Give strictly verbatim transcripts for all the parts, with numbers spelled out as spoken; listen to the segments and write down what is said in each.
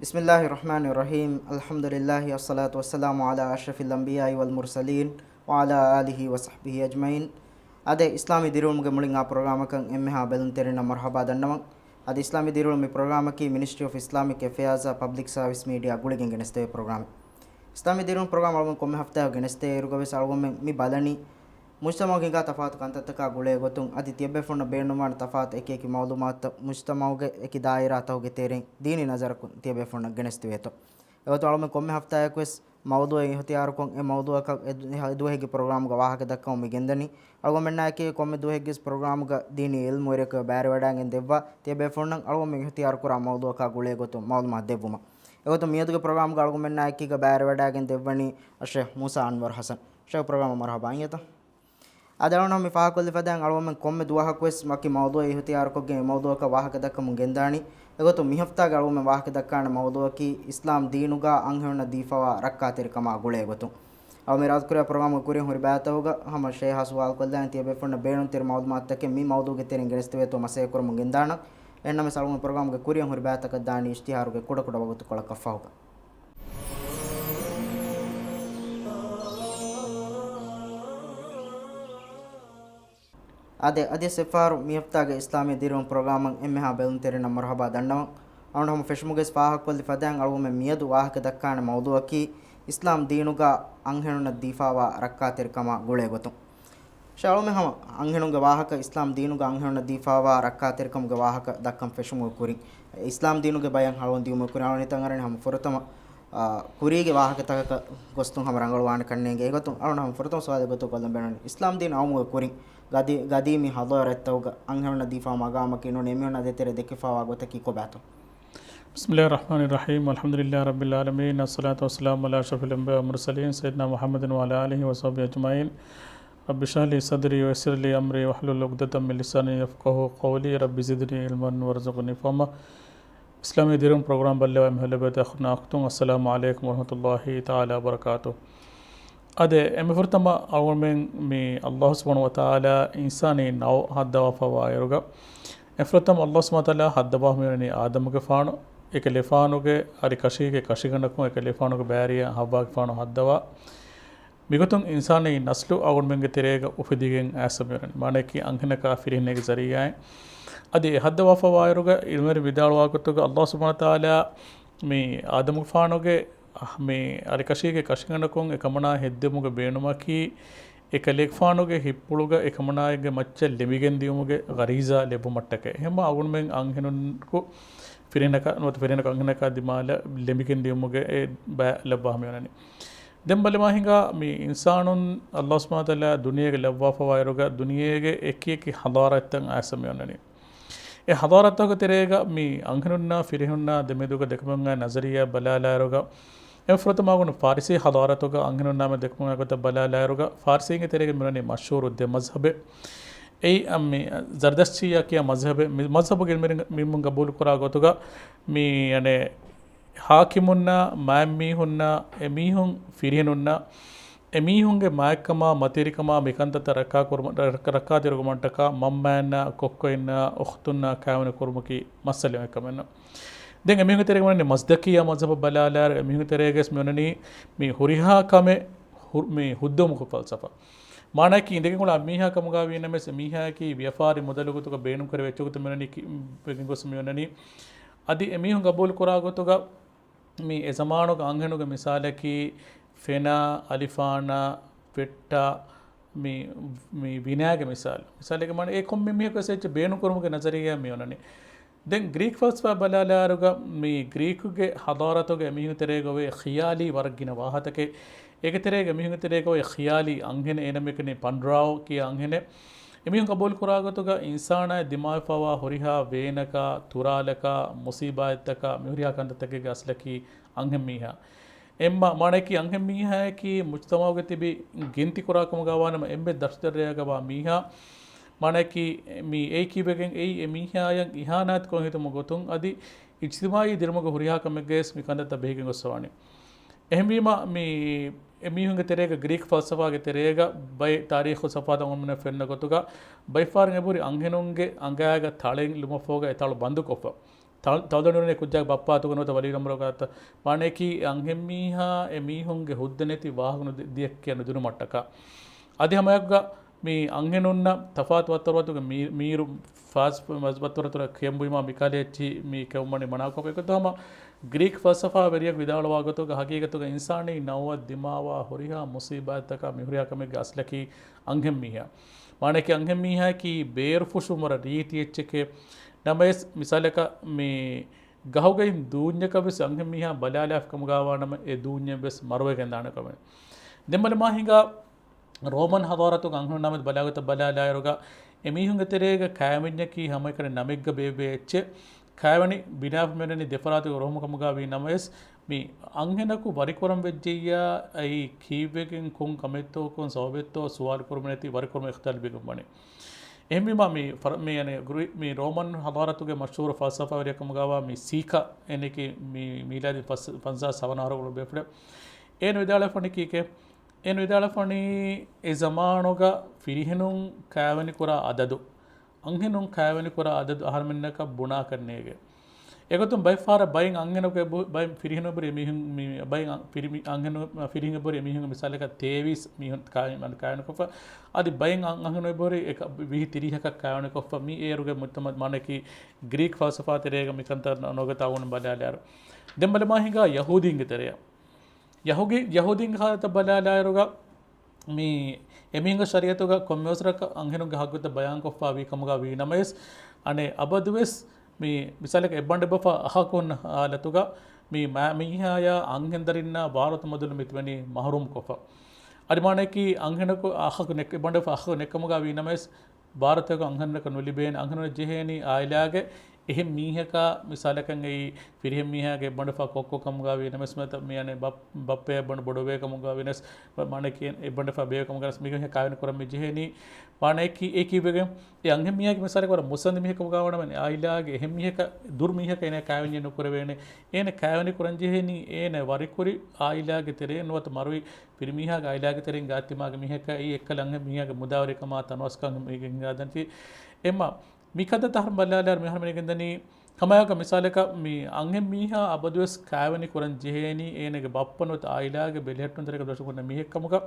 بسم الله الرحمن الرحيم. الحمد لله والصلاة والسلام على أشرف الأنبياء والمرسلين وعلى آله وصحبه أجمعين. އާދެ، އިސްލާމީ ދިރިއުޅުމުގެ މުޅިން އާ ޕްރޮގްރާމަކަށް އެންމެހާ ބެލުންތެރިންނަށް މަރުޙަބާ ދަންނަވަން. އަދި އިސްލާމީ ދިރިއުޅުމުގެ މި ޕްރޮގްރާމަކީ މިނިސްޓްރީ އޮފް އިސްލާމިކް އެފެއާޒް އާ ޕަބްލިކް ސާވިސް މީޑިއާ ގުޅިގެން ގެނެސްދެވޭ ޕްރޮގްރާމެއް. އިސްލާމީ ދިރިއުޅުމުގެ ޕްރޮގްރާމް އަޅުގަނޑު ކޮންމެ ހަފްތާއެއް ގެނެސްދޭ އިރުގަވެސް އަޅުގަނޑުމެން މި ބަލަނީ މުޖްތަމަޢުގަ ހިނގާ ތަފާތު ކަންތައްތަކާ ގުޅޭ ގޮތުން އަދި ތިޔަބޭފުޅުންނަށް ބޭނުންވާނެ ތަފާތު އެކި އެކި މަޢުލޫމާތުތައް މުޖްތަމަޢުގެ އެކި ދާއިރާތަކުގެ ތެރެއިން ދީނީ ނަޒަރަކުން ތިޔަބޭފުޅުންނަށް ގެނެސްދެވޭތޯ. އެގޮތުން އަޅުގަނޑުމެން ކޮންމެ ހަފްތާއަކުވެސް މައުޟޫޢެއް އިހުތިޔާރުކޮށް، އެ މައުޟޫޢަކަށް އެ ދު-، އެ ދުވަހެއްގެ ޕްރޮގްރާމްގަ ވާހަކަ ދައްކަމުން މި ގެންދަނީ. އަޅުގަނޑުމެންނާއެކީ ކޮންމެ ދުވަހެއްގެ ޕްރޮގްރާމްގަ ދީނީ ޢިލްމުވެރިޔަކު ބައިވެވަޑައިގެން ދެއްވާ، ތިޔަބޭފުޅުންނަށް އަޅުގަނޑުމެން އިހުތިޔާރުކުރާ މައުޟޫޢަކާ ގުޅޭ ގޮތުން މަޢުލޫމާތު ދެއްވުމަށް. އެގޮތުން މިއަދުގެ ޕްރޮގްރާމްގަ އަޅުގަނޑުމެންނާއެކީގަ ބައިވެވަޑައިގެން ދެއްވަނީ އައްޝޭޚް މޫސާ އަންވަރު ޙަސަން. ޝޭޚް، ޕްރޮގްރާމަށް މަރުޙަބާ އިނގޭތަ؟ އަދި އަޅުގަނޑު މި ފާހަގަކޮށްލި ފަދައިން އަޅުގަނޑުމެން ކޮންމެ ދުވަހަކުވެސް ވަކި މައުޟޫޢެއް އިހުތިޔާރުކޮށްގެން އެ މައުޟޫޢަކަށް ވާހަކަ ދައްކަމުން ގެންދާނީ. އެގޮތުން މި ހަފްތާގަ އަޅުގަނޑުމެން ވާހަކަ ދައްކާނެ މައުޟޫޢަކީ އިސްލާމް ދީނުގަ އަންހެނުންނަށް ދީފަވާ ރައްކާތެރިކަމާ ގުޅޭ ގޮތުން. އަޅުގަނޑު މި އިރާދަކުރިޔާ ޕްރޮގްރާމުގެ ކުރިން ހުރި ބައިތަކުގަ ހަމަ ޝޭޚާ ސުވާލު ކޮށްލަން ތިޔަބޭފުޅުންނަށް ބޭނުންތެރި މަޢުލޫމާތުތަކެއް މި މައުޟޫޢުގެ ތެރެއިން ގެނެސްދެވޭތޯ މަސައްކަތް ކުރަމުން ގެންދާނަން. އެހެންނަމަވެސް އަޅުގަނޑު ޕްރޮގްރާމުގެ ކުރިއަށް ހުރި ބައިތަކަށް ދާނީ އިޝްތިހާރުގެ ކުޑަކުޑަ ވަގުތުކޮޅަކަށް ފަހުގަ. އާދެ، އަދިވެސް އެއްފަހަރު މި ހަފްތާގެ އިސްލާމީ ދިރިއުޅުމު ޕްރޮގްރާމަށް އެންމެހާ ބެލުންތެރިންނަށް މަރުޙަބާ ދަންނަވަން. އަޅުގަނޑު ހަމަ ފެށުމުގެ ފާހަގަކޮށްލި ފަދައިން އަޅުގަނޑުމެން މިއަދު ވާހަކަ ދައްކާނެ މައުޟޫޢަކީ އިސްލާމް ދީނުގަ އަންހެނުންނަށް ދީފާވާ ރައްކާތެރިކަމާ ގުޅޭ ގޮތުން. ޝޭޚް، އަޅުގަނޑުމެން ހަމަ އަންހެނުންގެ ވާހަކަ، އިސްލާމް ދީނުގަ އަންހެނުންނަށް ދީފާވާ ރައްކާތެރިކަމުގެ ވާހަކަ ދައްކަން ފެށުމުގެ ކުރިން، އިސްލާމް ދީނުގެ ބަޔަށް އަޅުގަނޑު ދިޔުމުގެ ކުރިން އަޅުގަނޑު ހިތަށް އަރަނީ ހަމަ ފުރަތަމަ، އާ، ކުރީގެ ވާހަކަތަކަކަށް ގޮސްދުން ހަމަ ރަނގަޅުވާނެ ކަންނޭނގެ. އެގޮތުން އަޅުގަނޑު ހަމަ ފުރަތަމަ ސުވާލެއް ގޮތުން ކޮށްލަން ބޭނުން، އިސްލާމް ދީން އައުމުގެ ކުރިން ގަދީ-، ގަދީމީ ޙަޟާރަތްތަކުގަ އަންހެނުންނަށް ދީފާ މަގާމަކީ ނޫނީ އެމީހުންނާ ދޭތެރޭ ދެކިފާވާ ގޮތަކީ ކޮބާތޯ؟ بسم الله الرحمن الرحيم. الحمد لله رب العالمين. الصلاة والسلام على أشرف الأنبياء والمرسلين سيدنا محمد وعلى آله وصحبه أجمعين. رب اشرح لي صدري ويسر لي أمري واحلل عقدة من لساني يفقهوا قولي. رب زدني علما وارزقني فهما. އިސްލާމީ ދިރިއުޅުމު ޕްރޮގްރާމް ބައްލަވާ އެންމެހާ ލޮބުވެތި އަޚުންނާ އުޚްތުން، އައްސަލާމު ޢަލައިކުމް ވަރަޙްމަތުﷲ ތަޢާލާ ވަބަރަކާތުހު. އާދެ، އެންމެ ފުރަތަމަ އަޅުގަނޑުމެން މި ﷲ ސުބްޙާނަހޫ ވަތަޢާލާ އިންސާނީ ނައު ހައްދަވާފައިވާ އިރުގަ، އެންމެ ފުރަތަމަ ﷲ ސުބްޙާނަހޫ ވަތަޢާލާ ހައްދަވާފަ މިވަނީ އާދަމުގެފާނު، އެކަލޭގެފާނުގެ އަރިކަށީގެ ކަށިގަނޑަކުން އެކަލޭގެފާނުގެ ބައިވެރިޔާ ޙައްވާގެފާނު ހައްދަވާ. މިގޮތުން އިންސާނީ ނަސްލު އަޅުގަނޑުމެންގެ ތެރޭގަ އުފެދިގެން އައިސްފަ މިވަނީ. މާނައަކީ އަންހެނަކާ ފިރިހެނެއްގެ ޒަރީޢާއިން. އަދި އެ ހައްދަވާފައިވާއިރުގަ ޢިލްމުވެރިން ވިދާޅުވާ ގޮތުގަ ﷲ ސުބްޙާނަހޫ ވަތަޢާލާ މި އާދަމުގެފާނުގެ މި އަރިކަށީގެ ކަށިގަނޑަކުން އެކަމަނާ ހެއްދެވުމުގެ ބޭނުމަކީ، އެކަލޭގެފާނުގެ ހިތްޕުޅުގަ އެކަމަނާގެ މައްޗަށް ލެމިގެން ދިޔުމުގެ ޣަރީޒާ ލެއްވުމަށްޓަކައި. އެހެންމަ އަޅުގަނޑުމެން އަންހެނުންކު ފިރިހެނަކަށް ނުވަތަ ފިރިހެނަކު އަންހެނަކާ ދިމާލަށް ލެމިގެން ދިޔުމުގެ އެ ބައި ލައްވާފަ މިވަނީ. ދެން ބަލަމާ ހިނގާ މި އިންސާނުން ﷲ ސުބްޙާނަހޫ ވަތަޢާލާ ދުނިޔޭގަ ލައްވާފައިވާއިރުގަ ދުނިޔޭގެ އެކި އެކި ޙަޟާރަތްތައް އައިސްފަ މިވަނީ. އެ ޙަޟާރަތްތަކުގެ ތެރޭގަ މި އަންހެނުންނާ ފިރިހެނުންނާ ދެމެދުގަ ދެކެމުން އައި ނަޒަރިއްޔާ ބަލާލާއިރުގަ، އެންމެ ފުރަތަމަ އަޅުގަނޑު ފާރިސީ ޙަޟާރަތުގަ އަންހެނުންނާ މެދު ދެކެމުން އައި ގޮތަށް ބަލާލާއިރުގަ، ފާރިސީންގެ ތެރޭގަ މިވަނީ މަޝްހޫރު ދެ މަޒްހަބެއް. އެއީ، އަ، މި ޒަރްދަޝްތިއްޔާ ކިޔާ މަޒްހަބެއް. މި މަޒްހަބުގެ އިލްމުވެރިން މި ގަބޫލު ކުރާ ގޮތުގަ މި، އަނެއް، ޙާކިމުންނާ މާތްމީހުންނާ އެމީހުން ފިރިހެނުންނާ އެމީހުންގެ މާތްކަމާ މަތިވެރިކަމާ މިކަންތައްތައް ރައްކާ ކުރުމަށް، ރައް-، ރައްކާތެރިކުރުމަށްޓަކާ މަންމައިންނާ ކޮއްކޮއިންނާ އުޚްތުންނާ ކާވެނި ކުރުމަކީ މައްސަލައެއް ކަމެއް ނޫން. ދެން އެމީހުންގެ ތެރޭގަ މިވަނީ މަޒްދަކިއްޔާ މަޒްހަބަށް ބަލާލާއިރު އެމީހުންގެ ތެރޭގަވެސް މިވަނީ މި ހުރިހާ ކަމެއް ހު-، މި ހުއްދަވުމުގެ ފަލްސަފާ. މާނައަކީ އިނދެގެން އުޅާ މީހާ ކަމުގަ ވީނަމަވެސް އެމީހާއަކީ ވިޔަފާރި މުދަލު ގޮތުގަ ބޭނުންކުރެވޭ އެއްޗަކު މިވަނީ ކި-، ވެގެން ގޮސް މިވަނީ. އަދި އެމީހުން ގަބޫލު ކުރާ ގޮތުގަ މި އެ ޒަމާނުގެ އަންހެނުގެ މިސާލަކީ ފެނާ، އަލިފާނާ، ވެއްޓާ، މި، މި ވިނާގެ މިސާލު. މިސާލެއްގެ މާނަ އެ ކޮންމެ މީހަކުވެސް އެއްޗެއް ބޭނުންކުރުމުގެ ނަޒަރިއްޔާ މި އޮންނަނީ. ދެން ގްރީކް ފަލްސަފާ ބަލާލާއިރުގަ މި ގްރީކުގެ ޙަޟާރަތުގެ އެމީހުން ތެރޭގަ އޮވޭ ޚިޔާލީ ވަރަށް ގިނަ ވާހަތަކެއް. އޭގެ ތެރޭގަ މީހުންގެ ތެރޭގަ އޮވޭ ޚިޔާލީ އަންހެނެއް އޭނަ މިކަނީ ޕަންޑްރާވް ކިޔާ އަންހެނެއް. އެމީހުން ގަބޫލު ކުރާ ގޮތުގަ އިންސާނާއަށް ދިމާވެފައިވާ ހުރިހާ ވޭނަކާ، ތުރާލަކާ، މުސީބާތްތަކާ، މިހުރިހާ ކަންތައްތަކެއްގެ އަސްލަކީ އަންހެން މީހާ. އެއް މާ-، މާނައަކީ އަންހެން މީހާއަކީ މުޖްތަމަޢުގަ ތިބި ގިންތި ކުރާ ކަމުގަ ވާނަމަ އެންމެ ދަށުތެރެއަކަށް ވާ މީހާ. މާނައަކީ މި އެއީ ކީއްވެގެން އެއީ އެ މީހާޔަށް އިހާނާތް ކޮށް ހިތުމުގެ ގޮތުން އަދި އިޖްތިމާޢީ ދިރިއުޅުމުގެ ހުރިހާ ކަމެއްގަވެސް މި ކަންތައްތައް ބެހިގެން ގޮސްފަވާނެ. އެހެންވީމަ، މި އެމީހުންގެ ތެރޭގަ ގްރީކް ފަލްސަފާގެ ތެރޭގަ ބައެއް ތާރީޚު ސަފާތައް އަޅުގަނޑުމެންނަށް ފެންނަ ގޮތުގަ، ބައެއްފަހަރު އެބުރި އަންހެނުންގެ އަނގައިގަ ތަޅެއް ލުމަށްފަހުގަ އެ ތަޅު ބަންދުކޮށްފަ. ތަ-، ތަޅުދަނޑު ނޫނީ ކުއްޖާގެ ބައްޕާ އަތުގަ ނުވަތަ ވަލީ އަމްރުގެ އަތަށް. މާނަޔަކީ އަންހެންމީހާ އެމީހުންގެ ހުއްދަ ނެތި ވާހަކަ ނުދި-، ދިޔައްކިޔަ ނުދިނުމަށްޓަކާ. އަދި ހަމައެއްގަ މި އަންހެނުންނަށް ތަފާތު ވައްތަރުވަތުގެ މީ-، މީރު ފާސް ވައްތަރުވަތުރަށް ކިޔަން ބުއިމާ މިކަލޭ އެއްޗި މި ކެއުމަނި މަނާކޮށް. އެގޮތަށް ހަމަ ގްރީކް ފަލްސަފާ ވެރިޔަކު ވިދާޅުވާ ގޮތުގަ ހަގީގަތުގަ އިންސާނީ ނައުއަށް ދިމާވާ ހުރިހާ މުސީބާތްތަކާ މި ހުރިހާ ކަމެއްގެ އަސްލަކީ އަންހެންމީހާ. މާނަޔަކީ އަންހެންމީހާއަކީ ބޭރުފުށުން ވަރަށް ރީތި އެއްޗެކޭ. ނަމަވެސް މިސާލަކަށް މި ގަހުގައި ދޫންޏަކަށް ވެސް އަންހެންމީހާ ބަލާލާފި ކަމުގާވާ ނަމަ އެ ދޫންޏެއް ވެސް މަރުވެގެން ދާނެ ކަމެއް. ދެން ބަލަމާ ހިނގާ ރޯމަން ހަޟާރަތުގެ އަންހެނުންނާމެދު ބަލާގޮތަށް ބަލާލާއިރުގަ އެމީހުންގެ ތެރޭގަ ކާވެންޏަކީ ހަމައެކަނި ނަމެއްގަ ބޭއްވޭ އެއްޗެއް. ކާވެނި ބިނާވެ މިވަނީ ދެފަރާތުގެ ރުހުމު ކަމުގާ ވީ ނަމަވެސް، މި އަންހެނަކު ވަރިކުރަން ވެއްޖެއްޔާ އެއީ ކީއްވެގެން ކޮން ކަމެއްތޯ ކޮން ސަބަބެއްތޯ ސުވާލު ކުރުމެއް ނެތި ވަރިކުރުމަށް އިޚްތިޔާރު ލިބިގެން ވަނީ. އެހެންވީމާ މި ފަރ-، މި އަނެއް ގްރީ-، މި ރޯމަން ހަޟާރަތުގެ މަޝްހޫރު ފަލްސަފާވެރިއަކު ކަމުގާވާ މި ސީކާ އޭނައަކީ މި މީލާދީ ފަސް-، ފަންސާސް ހަވަނަ އަހަރުގަ ބޭފުޅެއް. އޭނަ ވިދާޅުވެފަނީ ކީކޭ؟ އޭނަ ވިދާޅުވެފަނީ އެ ޒަމާނުގަ ފިރިހެނުން ކާވެނި ކުރާ އަދަދު، އަންހެނުން ކާވެނި ކުރާ އަދަދު އަހަރުމެންނަކަށް ބުނާކަށް ނޭގެ. އެގޮތުން ބައެއް ފަހަރަށް ބައެއް އަންހެނަކު އެބު-، ބައެއް ފިރިހެނު އެބުރި އެމީހުން މި-، ބައެއް އަ-، ފިރިމި-، އަންހެނު، ފިރިހެން އެބުރި އެމީހުން މިސާލަކަށް ތޭވީސް މީހުން ކާ-، މަން ކާވެނިކޮށްފަ. އަދި ބައެއް އަން-، އަންހެނު އެބުރި އެކަ-، ވިހި ތިރީހަކަށް ކާވެނިކޮށްފަ. މި އޭރުގެ މުޖްތަމަ-، މާނައަކީ ގްރީކް ފަލްސަފާ ތެރޭގަ މިކަންތައް ނޯގަތާ އޮން ބަލާލާއިރު. ދެން ބަލަމާ ހިނގާ ޔަހޫދީންގެ ތެރެއަށް. ޔަހޫގެ-، ޔަހޫދީންގެ ހާލަތަށް ބަލާލާއިރުގަ މި އެމީހުންގެ ޝަރީއަތުގަ ކޮންމެވެސް ރަކަށް އަންހެނުންގެ ހައްގުތައް ބަޔާންކޮށްފަ ވީ ކަމުގަ ވީ ނަމަވެސް، އަނެއް އަބަދުވެސް މި މިސާލަކަށް އެއްބަނޑެއްބަފާ އަހަކު ހުންނަ ހާލަތުގަ މި މާ-، މީހާޔާ އަންހެންދަރިންނާ ވާރުތަ މަދުލު މިތިބެނީ މަހުރޫމްކޮށްފަ. އަދި މާނައަކީ އަންހެނަކު އަހަކު ނެއް-، އެއްބަނޑެއްބަފާ އަހަކު ނެއްކަމުގަ ވީ ނަމަވެސް، ވާރުތަކަށް އަންހެނަކަށް ނުލިބޭނެ. އަންހެނުން ޖެހޭނީ އާއިލާގެ އެހެން މީހަކާ، މިސާލަކަށް އެއީ ފިރިހެން މީހާގެ އެއްބަނޑެއްބަފާ ކޮއްކޮ ކަމުގަ ވީ ނަމަވެސް މިއަދު މި އަނެއް ބަ-، ބައްޕަ އެއްބަނޑު ބޮޑުވޭ ކަމުގަ ވީނަސް، މާނައަކީ އެއްބަނޑެއްބަފާ ބޭއްވޭ ކަމުގަ ވީނަސް މީހުން ކާވެނި ކުރަން މި ޖެހޭނީ. މާނައަކީ އެ ކީއްވެގެން އެ އަންހެން މީހާގެ މިސާލަކަށް ވަރަށް މުއްސަނދި މީހެއް ކަމުގަ ވާނަމަ އާއިލާގެ އެހެން މީހަކަށް، ދުރު މީހަކަށް އޭނަ ކާވެންޏެއް ނުކުރެވޭނެ. އޭނަ ކާވެނި ކުރަން ޖެހޭނީ އޭނަ ވަރިކުރި އާއިލާގެ ތެރެއިން ނުވަތަ މަރުވި ފިރިމީހާގެ އާއިލާގެ ތެރެއިން ގާތްތިމާގެ މީހަކަށް އެއީ އެއްކަލަ އަންހެން މީހާގެ މުދާވެރިކަމާ ތަނަވަސްކަން ހިނގާދަންތީ. އެމަ މިކަންތައްތައް ހަރު ބަލާލާއިރު މިހާރު މިނިގެންދަނީ ހަމައެއާއެކު މިސާލަކަށް މި އަންހެން މީހާ އަބަދުވެސް ކާވެނި ކުރަން ޖެހޭނީ އޭނަގެ ބައްޕަ ނުވަތަ އާއިލާގެ ބެލެހެއްޓުންތެރިކަ ދޮށު ހުންނަ މީހެއްކަމުގަ.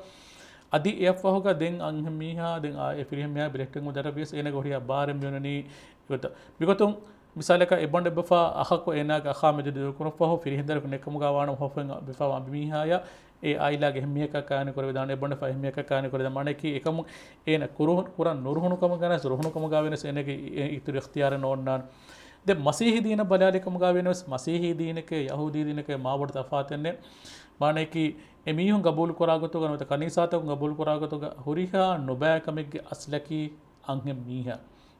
އަދި އެއަށްފަހުގަ ދެން އަންހެން މީހާ، ދެން އާ-، އެ ފިރިހެން މީހާ ބެލެހެއްޓެން ދަރަ ވިޔަސް އޭނަގެ ހުރިހާ ބާރެއް މިއޮންނަނީ އެގޮތަށް. މިގޮތުން މިސާލަކަށް އެއްބަނޑެއްބަފާ އަހަކު އޭނާގެ އަޚާ މެދު ދޫކުރައްވާފަހު ފިރިހެންދަރިއަކު ނެއްކަމުގަ ވާނަމަ ހޮފެން ބިފާ އަނބިމީހާޔާ އެ އާއިލާގެ އެހެން މީހަކަށް ކާވެނި ކުރެވިދާނެ، އެއްބަނޑެއްބަފާ އެހެން މީހަކަށް ކާވެނި ކުރެވިދާނެ. މާނައަކީ އެކަމު އޭނަ ކުރު-، ކުރަން ނުރުހުނު ކަމުގަ ނަސް ރުހުނު ކަމުގަ ވެނަސް އޭނަގެ އި-، އިތުރު އިޚްތިޔާރެއް ނޯންނާނެ. ދެން މަސީހީ ދީނަށް ބަލާލި ކަމުގަ ވީނަމަވެސް މަސީހީ ދީނެކޭ ޔަހޫދީ ދީނެކޭ މާބޮޑު ތަފާތެއް ނެތް. މާނައަކީ އެ މީހުން ގަބޫލު ކުރާ ގޮތުގަ ނުވަތަ ކަނީސާތަކުން ގަބޫލު ކުރާ ގޮތުގަ ހުރިހާ ނުބައި ކަމެއްގެ އަސްލަކީ އަންހެން މީހާ.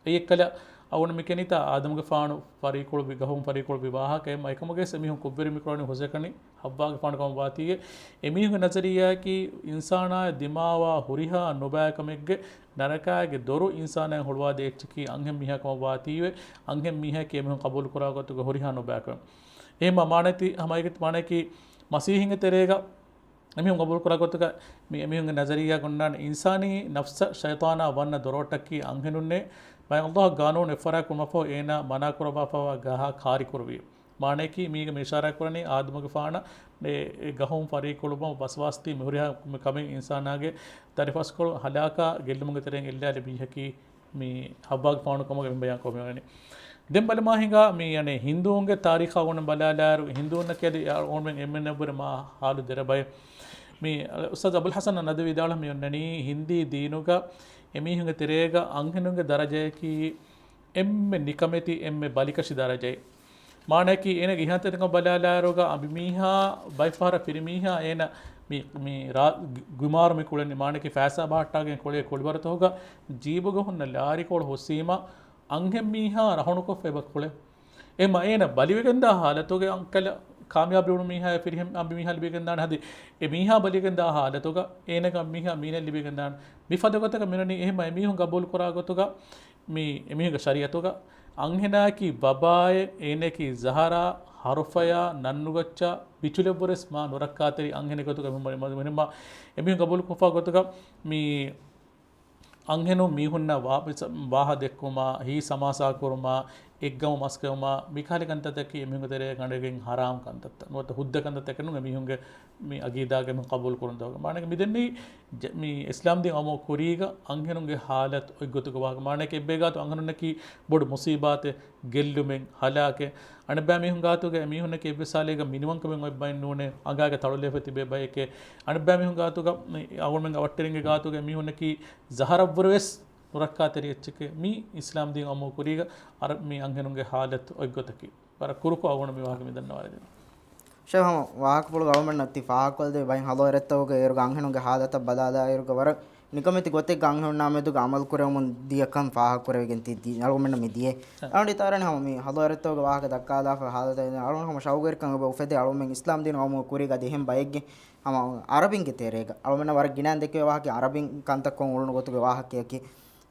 އެއީ އެއްކަލަ އަޅުގަނޑު މި ކެނޑިތާ އާދަމުގެފާނު ފަރީކޮޅު ވި ގަހުން ފަރީކޮޅު ވި ވާހަކަ އެއް އެކަމުގައި އެމީހުން ކުށްވެރި މިކުރަނީ ހުސެކަނި ހައްވާގެފާނު ކަމަށް ވާތީގެ. އެމީހުންގެ ނަޒަރިއްޔާއަކީ އިންސާނާއަށް ދިމާވާ ހުރިހާ ނުބައި ކަމެއްގެ ނަރަކާގެ ދޮރު އިންސާނާއަށް ހުޅުވާދޭ އެއްޗަކީ އަންހެން މީހާ ކަމަށް ވާތީވެ، އަންހެން މީހަކީ އެމީހުން ޤަބޫލު ކުރާ ގޮތުގެ ހުރިހާ ނުބައި ކަމެއް. އެހެންމަ މާނައަކީ ހަމައެކަނި މާނައަކީ މަސީހީންގެ ތެރޭގަ އެމީހުން ޤަބޫލު ކުރާ ގޮތުގަ މި އެމީހުންގެ ނަޒަރިއްޔާ އޮންނާނެ އިންސާނީ ނަފްސަށް ޝައިޠާނާ ވަންނަ ދޮރޯޓަކީ އަންހެނުންނޭ. ބައެއް ﷲ ގާނޫނު އެއްފަރާތް ކުރުމަށްފަހު އޭނާ މަނާ ކުރައްވާފައިވާ ގަހާ ކާރި ކުރެވި. މާނައަކީ މީގެ މި އިޝާރާތް ކުރަނީ އާދަމުގެފާނަށް އެ، އެ ގަހުން ފަރީކޮޅުވުމަށް ވަސްވާސްދީ މި ހުރިހާ މި ކަމެއް އިންސާނާގެ ދަރިފަސްކޮޅު ހަލާކާ ގެއްލުމުގެ ތެރެއިން އެއްލާލި މީހަކީ މި ހައްވާގެފާނު ކަމުގަ މި ބަޔާން ކޮށް މިވަނީ. ދެން ބަލަމާ ހިނގާ މި އަނެއް ހިންދޫންގެ ތާރީޚާ އޮންނަ ބަލާލާއިރު، ހިންދޫންނަކީ އަދި އަޅުގަނޑުމެން އެންމެންނަށްވުރެ މާ ހާލު ދެރަ ބައެއް. މި އުސްތާޛު އަބުލް ޙަސަން ނަދުވީ ވިދާޅުވަނީ މި އޮންނަނީ ހިންދީ ދީނުގަ އެމީހުންގެ ތެރޭގަ އަންހެނުންގެ ދަރަޖަޔަކީ އެންމެ ނިކަމެތި، އެންމެ ބަލިކަށި ދަރަޖައެއް. މާނައަކީ އޭނަގެ އިހާންތެރިކަން ބަލާލާއިރުގަ އަނބިމީހާ ބައެއް ފަހަރަށް ފިރިމީހާ އޭނަ މި، މި ރާ-، ގި-، ގިމާރު މި ކުޅެނީ މާނައަކީ ފައިސާ ބަހައްޓާގެން ކުޅޭ ކުޅިވަރުތަކުގަ ޖީބުގަ ހުންނަ ލާރިކޮޅު ހުސީމާ އަންހެން މީހާ ރަހުނުކޮށްފަ އެބަ ކުޅޭ. އެހެންމަ އޭނަ ބަލިވެގެންދާ ހާލަތުގަ އަންކަލަ ކާމިޔާބު ލިބުނު މީހާ ފިރިހެން އަނބިމީހާ ލިބިގެންދާނެ ހަދި. އެ މީހާ ބަލިވެގެންދާ ހާލަތުގަ އޭނަގެ މީހާ މީނަ ލިބިގެންދާނެ. މި ފަދަ ގޮތަކަށް މިނަނީ އެހެންމަ އެމީހުން ގަބޫލު ކުރާ ގޮތުގަ މި އެމީހުންގެ ޝަރީއަތުގަ އަންހެނާއަކީ ބަބާއެއް، އޭނައަކީ ޒަހަރާ، ހަރުފަޔާ، ނަންނުގައްޗާ، ބިޗުލެއްވުރެސް މާ ނުރައްކާތެރި އަންހެނެއް ގޮތުގަ މި، މި، މި، މި، އެމީހުން ގަބޫލު ކޮށްފާ ގޮތުގަ މި އަންހެނުން މީހުންނަށް ވާ-، ވާހަ ދެއްކުމާ، ހިތް ސަމާސާ ކުރުމާ، އެއްގަމު މަސްކެއުމާ މިކަހަލަ ކަންތައްތަކީ އެމީހުންގެ ތެރޭގަ ގަނޑެގެން ހަރާމް ކަންތައްތައް ނުވަތަ ހުއްދަ ކަންތައްތަކެއް ނޫން އެމީހުންގެ މި އަގީދާގެ މި ޤަބޫލު ކުރަން ދޯގަ. މާނައަކީ މިދެންނެވި ޖެ-، މި އިސްލާމް ދީން އައުމުގެ ކުރީގަ އަންހެނުންގެ ހާލަތު އޮތްގޮތުގެ ވާހަކަ. މާނައަކީ އެއްބައި ގާތު އަންހެނުންނަކީ ބޮޑު މުސީބާތެއް، ގެއްލުމެއް، ހަލާކެއް. އަނެއްބައި މީހުން ގާތުގަ އެމީހުންނަކީ އެއްވެސް ހާލެއްގަ މިނިވަންކަމެއް އޮތްބައެއް ނޫނޭ، އަނގާގެ ތަޅުލައިފަ ތިބޭ ބައެކޭ. އަނެއްބައި މީހުން ގާތުގަ މި އަޅުގަނޑުމެންގެ އަވަށްޓެރިންގެ ގާތުގަ އެމީހުންނަކީ ޒަހަރަށްވުރެ ވެސް ނުރައްކާތެރި އެއްޗެކޭ. މީ އިސްލާމް ދީން އައުމުގެ ކުރީގަ އަރަ-، މި އަންހެނުންގެ ހާލަތު އޮތްގޮތަކީ. ވަރަށް ކުރުކޮށް އަޅުގަނޑު މި ވާހަކަ މި ދަންނަވާލެވޭ. ޝޭޚް، ހަމަ ވާހަކަފުޅުގަ އަޅުމެންނަށް ތި ފާހަގަކޮށްދެއްވި ބައިން ހަލޯ އެރެއްތަކުގެ އޭރުގަ އަންހެނުންގެ ހާލަތަށް ބަލާލާއިރުގަ ވަރަށް ނިކަމެތި ގޮތެއްގަ އަންހެނުންނާ މެދުގަ އަމަލު ކުރެވެމުން ދިޔަ ކަން ފާހަގަކުރެވިގެން ތި-، ދި-، އަޅުމެންނަށް މި ދިޔަ. އަ. އަޅުގަނޑު އިތާރަނި ހަމަ މި ހަލޯ އެރެއްތަކުގެ ވާހަކަ ދައްކާލާފަ ހާލަތަށް އަޅުގަނޑު ހަމަ ޝައުގުވެރިކަން އެބަ އުފެދޭ އަޅުމެން އިސްލާމް ދީން އައުމުގެ ކުރީގަ އަދި އެހެން ބައެއްގެ ހަމަ އަރަބިންގެ ތެރޭގަ. އަޅުމެންނަށް ވަރަށް ގިނައިން ދެކެވޭ ވާހަކަ އަރަބިން ކަންތައް ކޮށް އުޅުނު ގޮތުގެ ވާހަކަޔަކީ.